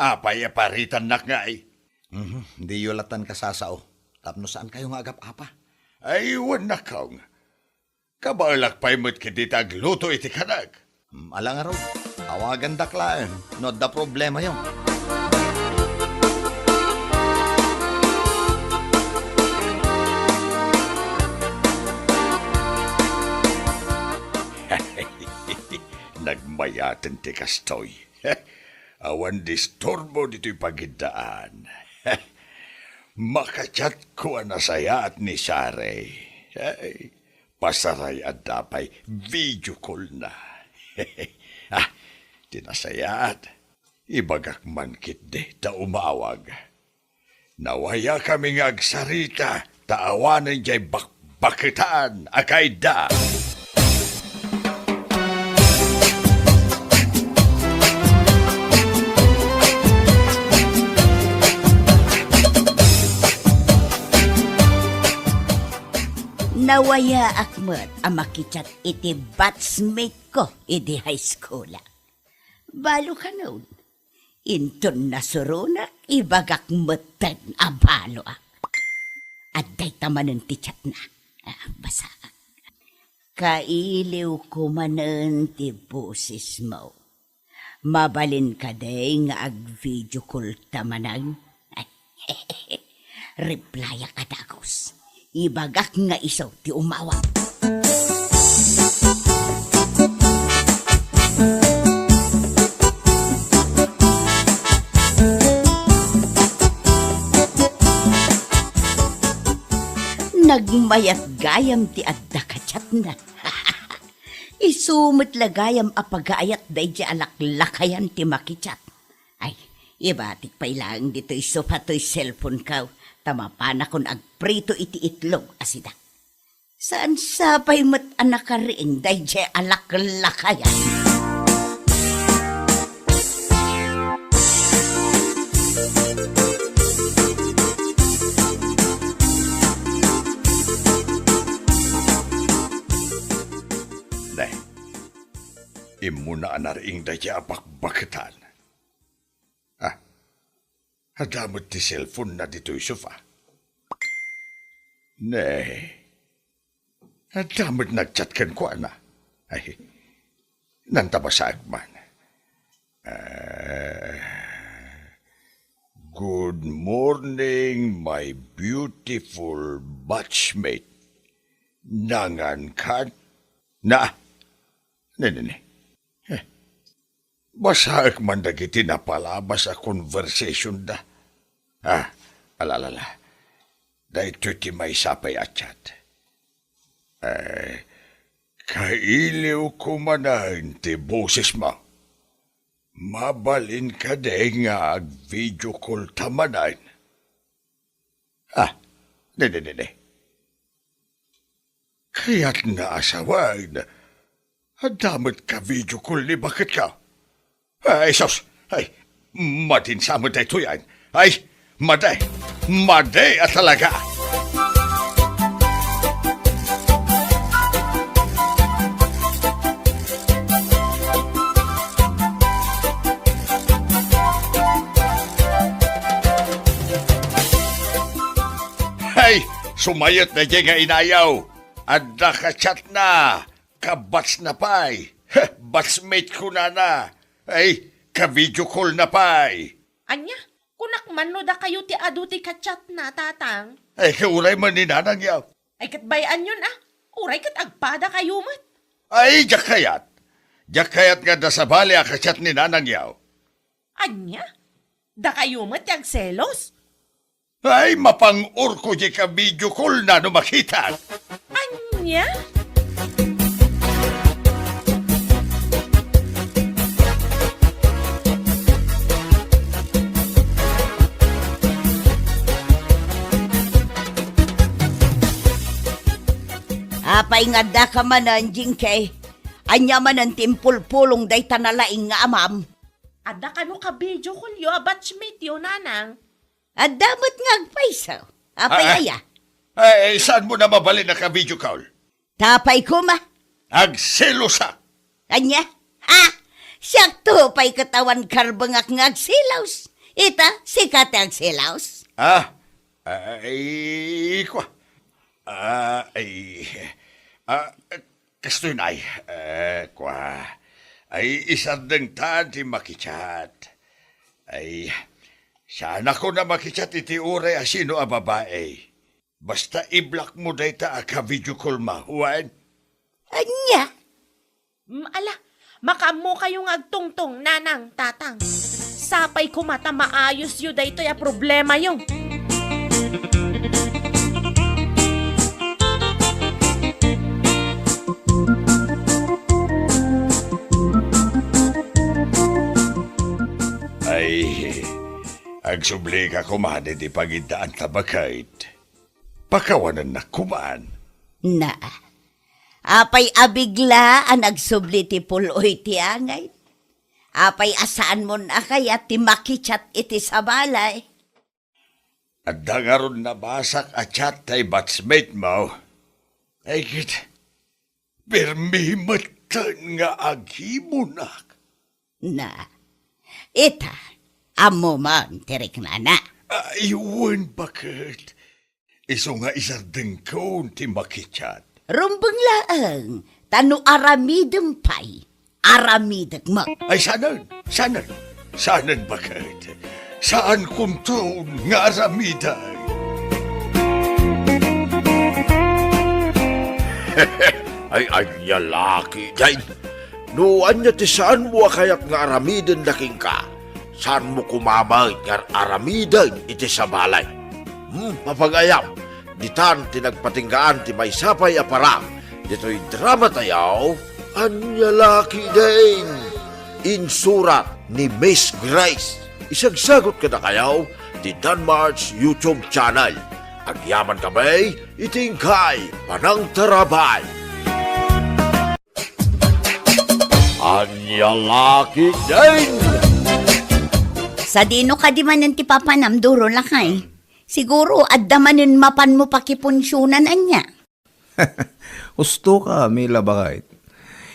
Apay a paritannak ngay? Mhm, diyo lattan kasasao tapno saankayo nga agap-apa. Ay, wen a kong. Kabaelak pay met ketdi ti agluto iti kanak. Hmm, ala ngarud, awagandak laeng no adda problemayo. Nagmayaten ti kastoy. Awan disturbo ditoy pagiddaan. Makachatko a nasayaat ni Sare. Ay, pasaray adda pay video call na. Ah, ti nasayaat, ibagak man ketdi ta umawag. Nawayakami nga agsarita ta awanen jay bakbaketan a kaidda. Nawayaak met a makichat iti batchmate ko idi high school. Balo kanon, inton nasuronak, ibagak metten a baloak. Adda ita manen ti chatna. Ah, basaak. Kailiwko manen ti bosesmo. Mabalin kadi nga ag-video call ta manen? Replyak a dagus. Ibagak nga isu ti umawag. Nagmayat gayam ti adda kachatna. Isu met la gayam a pagaayat daydiay a laklakayan ti makichat. Ay, ibatik pay laeng ditoy sofa toy cellphone ko, ta mapanakon agprito iti itlog a sida. Saan sa pay met a nakariing daydiay a laklakayan? Ne, immuna a nariing daydiay a bakbaketan. Ah, adda met ti cellphone na ditoy sofa. Ne, adda met nagchat kenkuana. Ay, nanta basaek man. Ah, "Good morning, my beautiful batchmate. Nangan kan?" Na, ne, ne, ne. Eh, basaek man dagiti napalabas a conversation da. Ah, ala, ala, ala. Daytoy ti maysa pay a chat. Eh, kailiwko manen ti bosesmo. Mabalin kadi nga ag-video call ta manen? Ah, ne, ne, ne, ne. Kayatna a sawen, adda met ka-video call ni baket ka. Ay, sus! Ay, madin sa met daytoy, ay. Ay, madi! Madi a talaga! Tumayot daydiay nga inayaw. Adda ka-chatna. Ka-batch na pay. Heh, batchmate ko nana. Ay, ka-video call na pay. Ania? Kunak man no dakayo ti adu ti ka-chatna, Tatang. Ay, kauray man ni Nanang yaw. Ay, ket bay-anyon a. Uray ket agpadakayo met. Ay, diak kayat. Diak kayat nga adda sabali a ka-chat ni Nanang yaw. Ania? Dakayo met ti agselos? Ay, mapang-or ko diay ka-video call na no makitak. Ania? Apay nga adda ka manen, Jinky? Ania manen ti impulpulong dayta nalaing nga amam? Adda kano ka-video call yo a batchmate yo, Nanang? Adda met nga agpayso. Apay Ah, ah. aya? Ay, saan mo na mabalin a ka-video call? Tapay koma. Agselosak. Ania? Ha? Siakto pay ket awan karbengak nga agselos. Ita, sika ti agselos? Ah, ay, kwa. Ah, ay, ah, kastoy na ay, eh, kwa. Ay, isardengtan ti makichat. Ay, saanakon a makichat iti uray a sino a babai. Basta i-block mo dayta a ka-video call mo, wen? Ania? Mm, ala, makaammokayo nga agtungtong, Nanang, Tatang. Sapay koma ta maayosyo daytoy a problemayo. Ay, agsubli ka koma iti pangiddaan ta baket. Pakawanennak koman. Na, apay a bigla a nagsubli ti pul-oy ti angay? Apay a saanmon a kayat ti makichat iti sabali? Adda ngarud nabasak a chat tay batchmate mo. Ay, ket, permi metten nga agimunak. Na, ita, ammo man ti riknana. Ay, wen, baket. Isu nga isardengkon ti makichat. Rumbeng laeng, ta no aramidem pay, aramidek met. Ay, sanen, sanen, sanen, baket. Saankonton nga aramiden. Ay, ania la ketdin? No ania ti saanmo a kayat nga aramiden da kenka, saanmo koma met nga ar-aramiden iti sabali. Hmm, mapagayam, ditan ti nagpatinggaan ti maysa pay a parang ditoy drama tayo, Ania la ketdin? Insurat ni Miss Grace. Isagsagot kadakayo ti Danmar's YouTube channel. Agyaman kami iti inkay panangtarabay. Ania la ketdin? Sadino kadi manen ti papanam, Duro, lakay? Siguro, adda manen mapanmo pakipunsionan, ania? Husto ka, Mila, baket.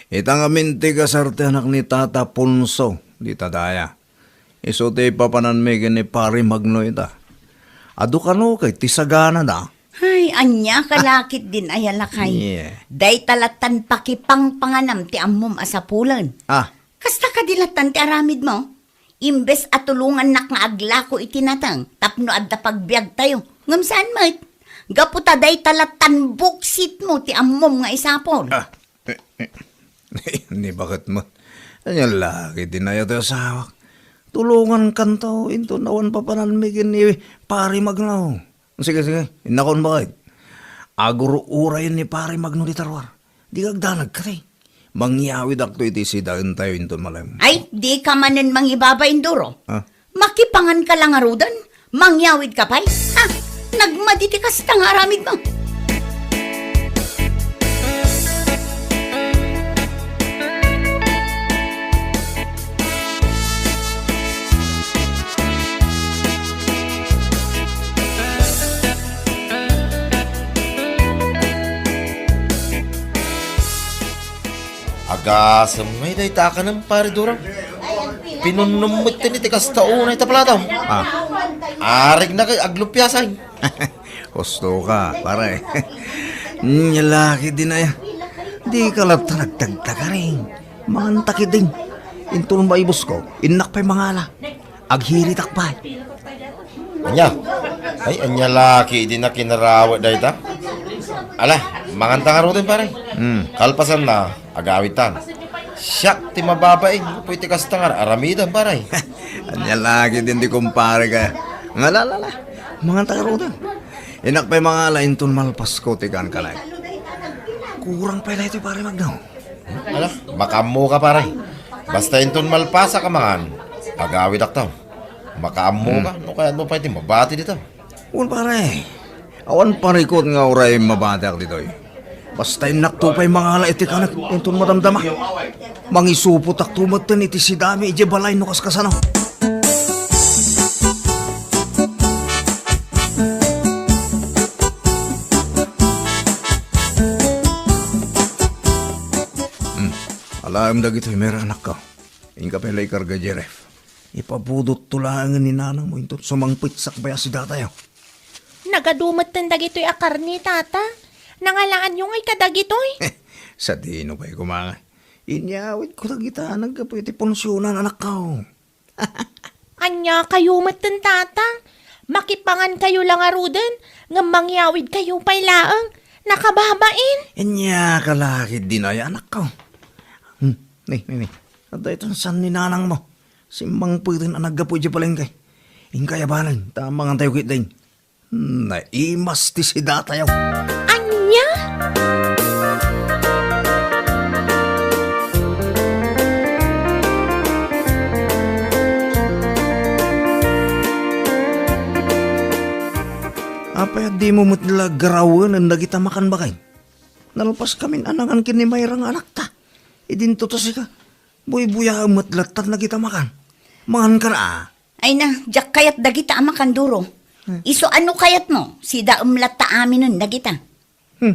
Ita ngamin ti kasarteanak ni Tata Ponso, dita daya. Isu ti papananmi ken ni Pari Magno ita. Adu kano ket ti saganada. Ay, ania ka la ketdin aya, lakay? Yeah. Dayta lattan pakipangpanganam ti ammom a sapulen. Ah. Kasta kadi lattan ti aramidmo? Imbes a tulongannak nga aglako iti nateng tapno adda pagbiagtayo, ngem saan met. Gapu ta dayta lattan buksitmo ti ammom nga isapul. Ah, ni baket met. Ania la ketdin aya ti asawak? Tulongankanto inton awan papananmi ken ni Pari Magno. Sige, sige, innakon, baket. Agur-urayen ni Pari Magno dita ruar. Dika agdanag, kadi. Mangyawidakto iti sidaentayo inton malem. Ay, dika manen mangibabain, Duro. Ah? Makipanganka la ngaruden? Mangyawidka pay? Ha? Nagmadi ti kasta nga aramidmo. Agasem ngay dayta a kanem, Pari Duro. Pinunnom metten iti kasta unay ta plato. Ah. Arigna kay aglupiasan. Husto ka, pare. Nya la ketdin aya. Dika latta nagtagtagaring. Manganta ketdin. Inton maibusko, innak pay mangala. Aghiritak pay. Ania? Ay, ania la ketdin a kinarawet dayta? Ala, manganta ngaruden, pare. Hmm. Kalpasanna, agawidtan. Siak ti mababain, gapu iti kasta nga ar-aramidem, pare. Ania la ketdin ti kumpare ka. Nga la, la, la. Manganta ngaruden. Innak pay mangala inton malpasko ti kankanayo. Kurang pay daytoy, pare Magno. Ala, makaammoka, pare. Basta inton malpasak a mangan, agawidakto. Makaammoka, hmm, no kayatmo pay ti mabati dita. Wen, pare. Awan parikut nga uray mabatiak ditoy. Basta innakto pay mangala iti kanek inton madamdama. Mangisupotakto metten iti sidami idiay balay no kaskasano. Hmm. Alaem dagitoy, Mer, anakko. Inka pay la ikarga, Jeref. Ipabudotto laengen ni nanangmo inton sumangpet sakbay a sidatayo. Nagadu metten dagitoy a karne, Tata. Nangalaanyo ngay kadagitoy? Sadino pay koma nga. Inyawidko dagita naggapu iti punsionan, anakko. Ania kayo metten, Tata? Makipangan kayo la ngaruden, ngem mangyawid kayo pay laeng. Nakababain. Ania ka la ketdin aya, anakko. Hmm, ni, ni, ni. Adda iton saan ni nanangmo. Simmangpeten a naggapu idiay palengke. Inkay abanen, ta mangantayo ketdin. Naimas ti sidatayo. Ania? Apay a dimo met la garawenen dagita makan, baket? Nalpaskamin a nangan ken ni Mayra nga anakta. Idinto ta sika. Buybuyaem met lattan dagita makan. Mangan ka na, a. Ay na, diak kayat dagita a makan, Duro. Hmm. Isu a no kayatmo, sidaem latta aminen dagita. Hmm.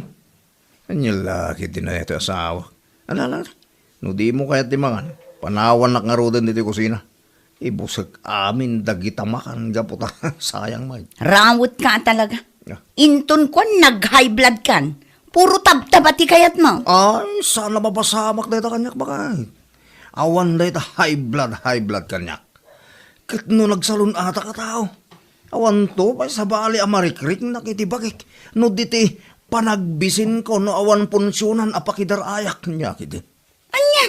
Ania la ketdin aya ti asawa. Ala, ala, ala. No dimo kayat ti mangan, panawannak ngaruden ditoy kusina. Ibusek amin dagita makan gapu ta sayang met. Rawetka a talaga. Ah. Inton kuan nag-high blood kan, puro tabtaba ti kayatmo. Ay, saan a mapasamak dayta kaniak, baket. Awan dayta high blood, high blood kaniak. Ket no nagsalun-atak a tao, awanto pay sabali a marikriknak iti bagik no diti panagbisinko no awan punsionan a pakidar-ayak, ania ketdi. Ania?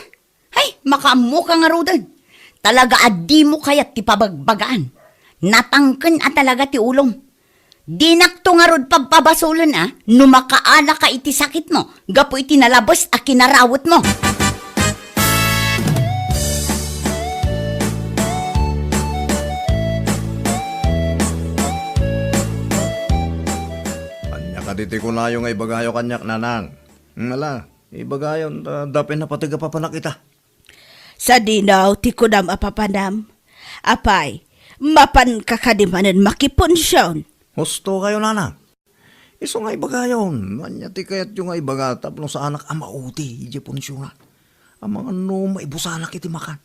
Ay, makaammoka ngaruden. Talaga a dimo kayat ti pabagbagaan. Natangken a talaga ti ulom. Dinakto ngarud pabpabasolen a no makaanaka iti sakitmo gapu iti nalabes a kinarawetmo. Ania kadi ti kunayo nga ibagayo kaniak, nanang? Ala, ibagayon ta dapen napateg a papanak ita. Sadino ti kunam a papanam? Apay, mapanka kadi manen makipunsion? Husto kayo, nanang. Isu nga ibagayon, ania ti kayatyo nga ibaga tapno saanak a mauti idiay punsionan? Amangan no maibusanak iti makan.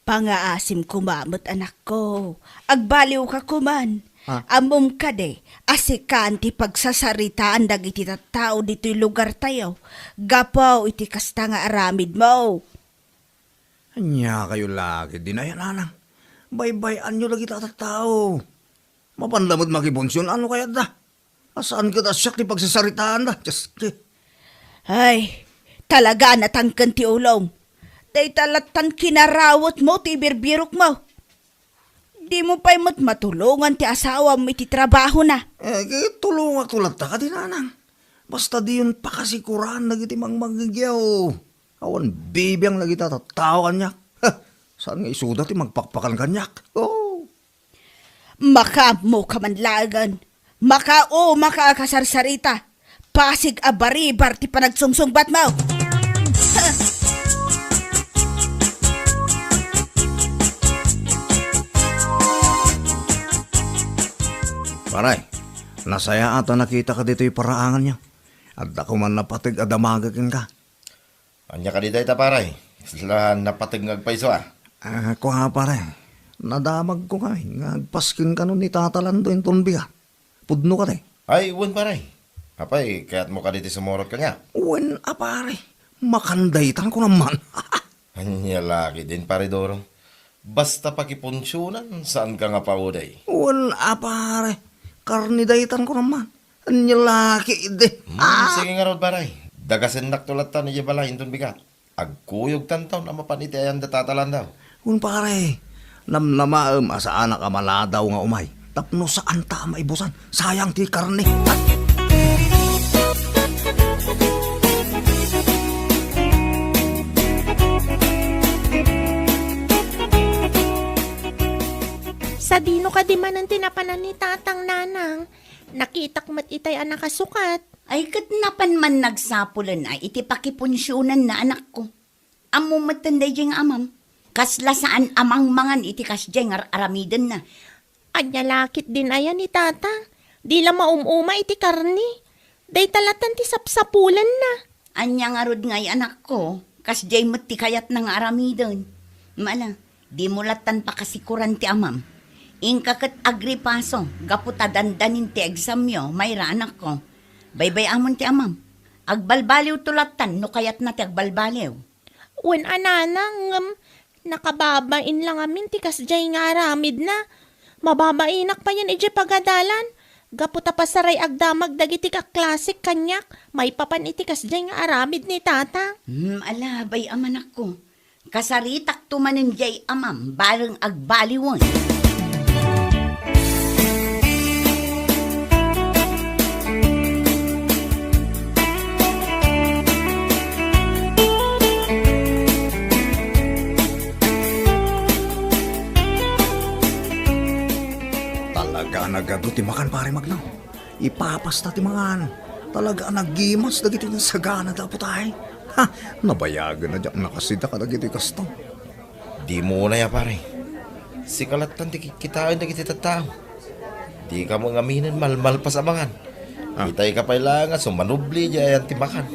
Pangaasim koma met, anakko. Agbaliwka koman. Ah. Ammom kadi a sikan ti pagsasaritaan dagiti tattao ditoy lugartayo gapu iti kasta nga aramidmo. Ania kayo la ketdin aya, nanang? Baybay-anyo dagita a tattao. Mapan la met makipunsion, ano kayatda? A saan ket a siak ti pagsasaritaanda? Dios, ti. Ay, talaga a natangken ti ulom. Dayta lattan kinarawetmo ti ibirbirokmo. Dimo pay met matulongan ti asawam iti trabahona. Eh, tulongakto latta kadi, nanang. Basta diyon pakasikuran dagiti mangmangngegyaw. Awan bibiang dagita tattao kaniak. Ha, saan nga isuda ti magpakpakan kaniak? Oh. Makaammoka man laengen. Makaumaka a kasarsarita. Pasig a baribar ti panagsungsungbatmo. Pare, nasayaat a nakitaka ditoy paraanganyo. Adda koman napateg a damagek kenka. Ania kadi dayta, pare? Kasla napateg nga agpayso, a. Ah, kua, pare. Nadamagko kami nga agpasken kano ni Tata Lando inton bigat. Pudno kadi. Ay, wen, pare. Apay, kayatmo kadi ti sumurot kaniak? Wen a, pare. Makandaytan ko naman. Ania la ketdin, pare Doro. Basta pakipunsionan, saanka nga paudey. Wen a, pare. Karne daytan ko naman. Ania la ketdi. Hmm, ah, sige ngarud, pare. Dagasennakto lattan idiay balay inton bigat. Agkuyogtanton a mapan iti ayan da Tata Landau. Wen, pare, namnamaem a saanak a maladaw nga umay tapno saanta a maibusan. Sayang ti karne. Sadino kadi manen ti napanan ni Tatang, Nanang? Nakitak met itay a nakasukat. Ay, ket napan man nagsapulen a iti pakipunsionanna, anakko. Ammom metten daydiay nga amam. Kasla saan a mangmangan iti kasdiay nga ar-aramidenna. Ania la ketdin aya ni Tata? Di la maum-uma iti karne. Dayta lattan ti sapsapulenna. Ania ngarud ngay, anakko? Kasdiay met ti kayatna nga aramiden. Mala, dimo lattan pakasikoran ti amam. Inka ket agripaso gapu ta dandanin ti examyo, Mayra, anakko. Baybay-amon ti amam. Agbalbaliwto lattan no kayatna ti agbalbaliw. Wen a, Nanang, ngem nakababain la ngamin ti kasdiay nga aramidna. Mababainak payen idiay pagadalan. Gapu ta pasaray agdamag dagiti kaklasik kaniak maipapan iti kasdiay nga aramid ni Tata. Hmm, ala, bay-am, anakko. Kasaritakto manen diay amam bareng agbaliwen. Talaga a nagadu ti makan, Pare Magno. Ipapasta ti mangan. Talaga a nagimas dagiti nasaganada a putay. Ha, nabayagen a diak nakasida kadagiti kasto. Dimo unay a, pare. Sika lattan ti kitkitaen dagiti tattao. Dika met ngaminen malmalpas a mangan. Ah. Itayka pay laeng a sumanubli diay ayan ti makan.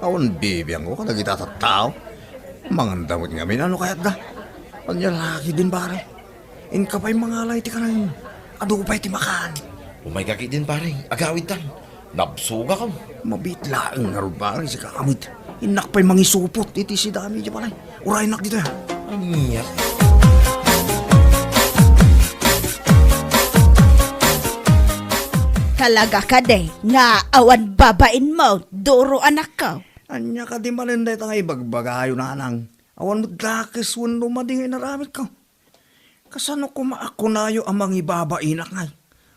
Awan bibiangko kadagiti tattao. Manganda met ngamin no kayatda. Ania la ketdin, pare? Inka pay mangala iti kanayon. Adu pay ti makan. Umayka ketdin, pare. Agawidtan. Nabsogakon. Mabiit laeng ngarud, pare, sika met. Innak pay mangisupot iti sidami idiay balay. Uraynak ditoy, ha? Ania? Talaga kadi nga awan babainmo, Doro, anakko? Ania kadi manen dayta nga ibagbagayo, Nanang? Awan met dakes wenno madi nga inaramidko. Kasano koma a kunayo a mangibabainak ngay?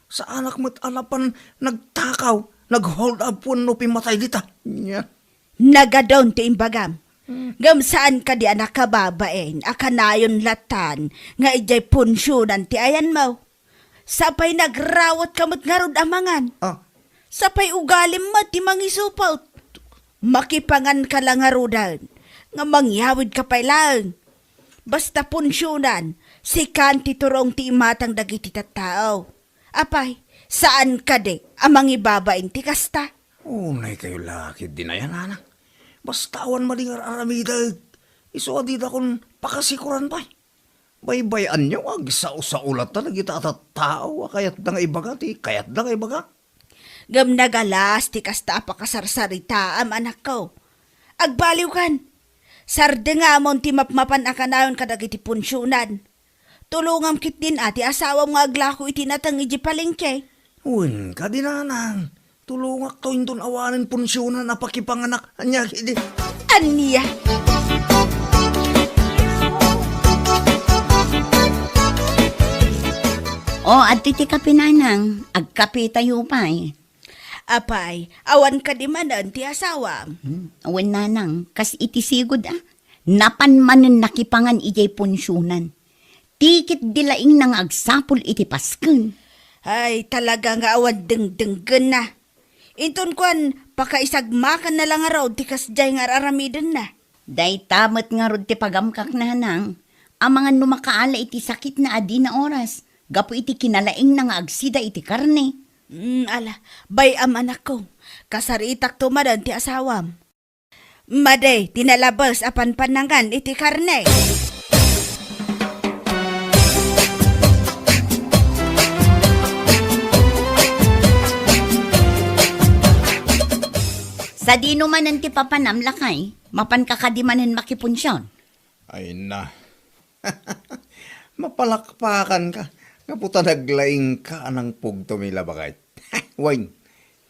Saanak met a napan nagtakaw, nag-hold up wenno pimmatay dita. Nya. Nagadun ti imbagam. Hmm. Ngem saan kadi a nakababain a kanayon lattan nga idiay punsionan ti ayanmo? Sapay nagrawatka met ngarud a mangan. Ah. Sapay ugalim met ti mangisupot. Makipanganka la ngaruden nga mangyawidka pay laeng. Basta punsionan, sikan ti turong ti imatang dagiti tattao. Apay, saan kadi a mangibabain ti kasta? Unay kayo la ketdin aya, Nanang. Basta awan madi nga ar-aramidek. Isu a didakon pakasikoran pay. Baybay-anyo nga agsao-sao latta dagita a tattao a kayatda nga ibaga ti kayatda nga ibaga. Ngem nagalas ti kasta a pakasarsaritaam, anakko. Agbaliwkan. Sardengamon ti mapmapan a kanayon kadagiti punsionan. Tulongam ketdin a ti asawam nga aglako iti nateng idiay palengke. Wen kadi, Nanang, tulongakto inton awanen punsionan a pakipanganak. Ania ketdi? Ania? O, adtoy ti kape, Nanang. Agkapetayo pay. Apay, awan kadi manen ti asawam? Hmm, wen, Nanang, kas iti sigud a. Napan manen nakipangan idiay punsionan. Ti ketdi laingna nga agsapul iti pasken. Ay, talaga nga awan dengdenggenna. Inton kuan, pakaisagmakanna la ngarud ti kasdiay nga ar-aramidenna. Dayta met ngarud ti pagamkak, Nanang. Amangan no makaala iti sakitna a dina oras, gapu iti kinalaingna nga agsida iti karne. Mm, ala, bay-am, anakko. Kasaritakto manen ti asawam. Madi ti nalabes a panpannangan iti karne. Sadino manen ti papanam, lakay? Mapanka kadi manen makipunsion? Ay na. Mapalakpakanka. Gapu ta naglaingka a nangpugto mi la, baket. Wen,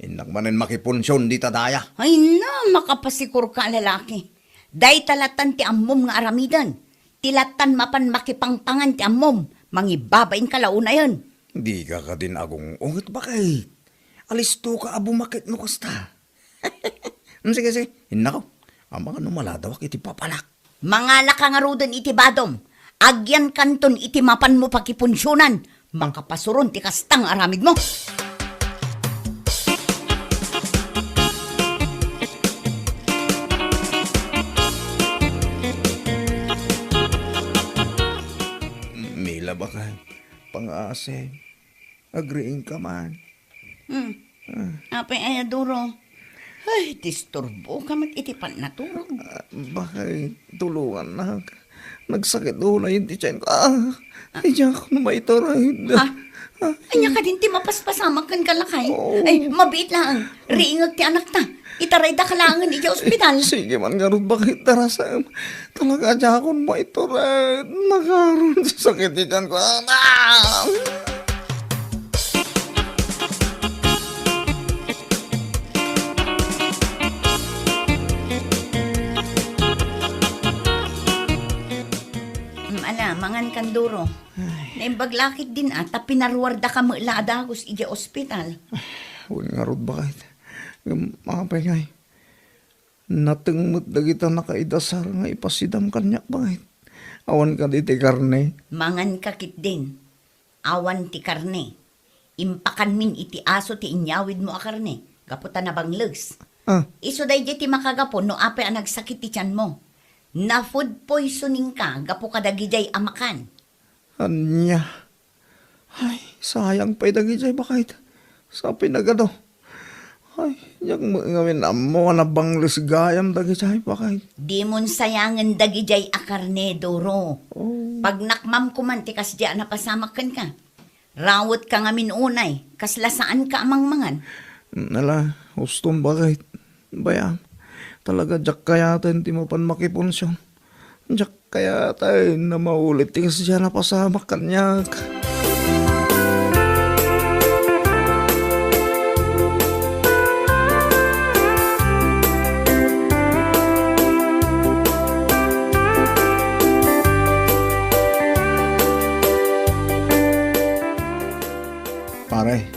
innak manen makipunsion dita daya. Ay na, makapasikorka a lalaki. Dayta latan ti ammom nga aramiden. Ti latan mapan makipangpangan ti ammom. Mangibabainka la unayen. Dika kadin agung-unget, baket. Alistoka a bumakit no kasta. Mm, sige, sige. Innako. Amangan no maladawak iti papanak. Mangalaka ngaruden iti badom. Agyankanton iti mapanmo pakipunsionan. Makapasuron ti kasta nga aramidmo. Mila, baket. Pangasim. Agriingka man. Hmm. Ah. Apay aya, Duro? Ay, disturboka met iti pannaturog. Ah, baket, tulongannak. Nagsakit unay ti tiyanko. Ah, ay, diak no maitured. Ah, ah. Ania kadin ti mapaspasamak kenka, lakay? Oo. Ay, mabiit laeng. Riingek ti anakta. Itaraydaka laengen idiay ospital. Sige man ngarud, baket, darasem. Talaga, diakon maitured. Nakaron ti sakit ti tiyanko. Ah! Mm, ala, mangan kan, Duro. Ay. Naimbag la ketdin a, ta pinaruardaka met la a dagus idiay ospital. Ay, wen ngarud, baket. Ngem, apay ngay? Nateng met dagita nakaidasar nga ipasidam kaniak, baket. Awan kadi ti karne? Manganka ketdin. Awan ti karne. Impakanmin iti aso ti inyawidmo a karne, gapu ta nabangles. Ah. Isu daydiay ti makagapu no apay a nagsakit ti tianmo. Na-food poisoningka gapu kadagidiay a makan. Ania? Ay, sayang pay dagidiay, baket. Sa pinagado. Ay, diak met ngamin ammo a nabangles gayam dagidiay, baket. Dimon sayangen dagidiay a karne, Duro. Oh. Pagnakmam koman ti kasdiay a napasamak kenka. Rawetka ngamin unay, kasla saanka a mangmangan. Ala, uston, baket. Bayam, talaga diak kayaten ti mapan makipunsion. Diak kayaten a maulit ti kasdiay a napasamak kaniak. Pare,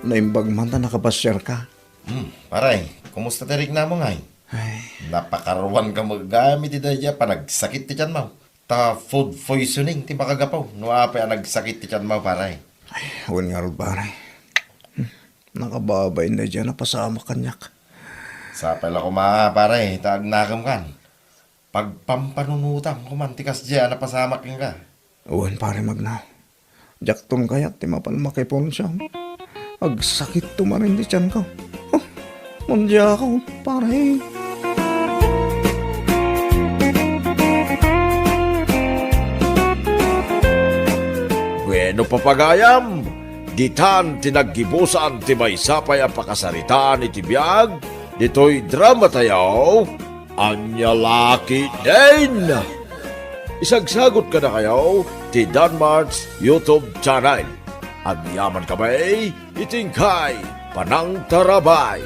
naimbag man ta nakapasiarka. Hmm, pare, kumusta ti riknamo ngay? Ay. Napakaruanka met gayam iti daydiay a panagsakit ti tianmo. Ta food poisoning ti makagapu no apay a nagsakit ti tianmo, pare. Ay, wen ngarud, pare. Hmm, nakababain daydiay a napasamak kaniak. Sapay la koma, pare, ta agnakemkan. Pagpampanunotam koman ti kasdiay a napasamak kenka. Wen, pare, Magnaw. Diakton kayat ti mapan makipunsion. Agsakitto manen ti tianko. Oh, mandiako, pare. Bueno, papagayam, ditan ti naggibusan ti maysa pay a pakasaritaan iti biag ditoy dramatayo. Ania la ketdin? Isagsagot kadakayo ti Danmart's YouTube channel. Agyaman kami iti inkay panangtarabay.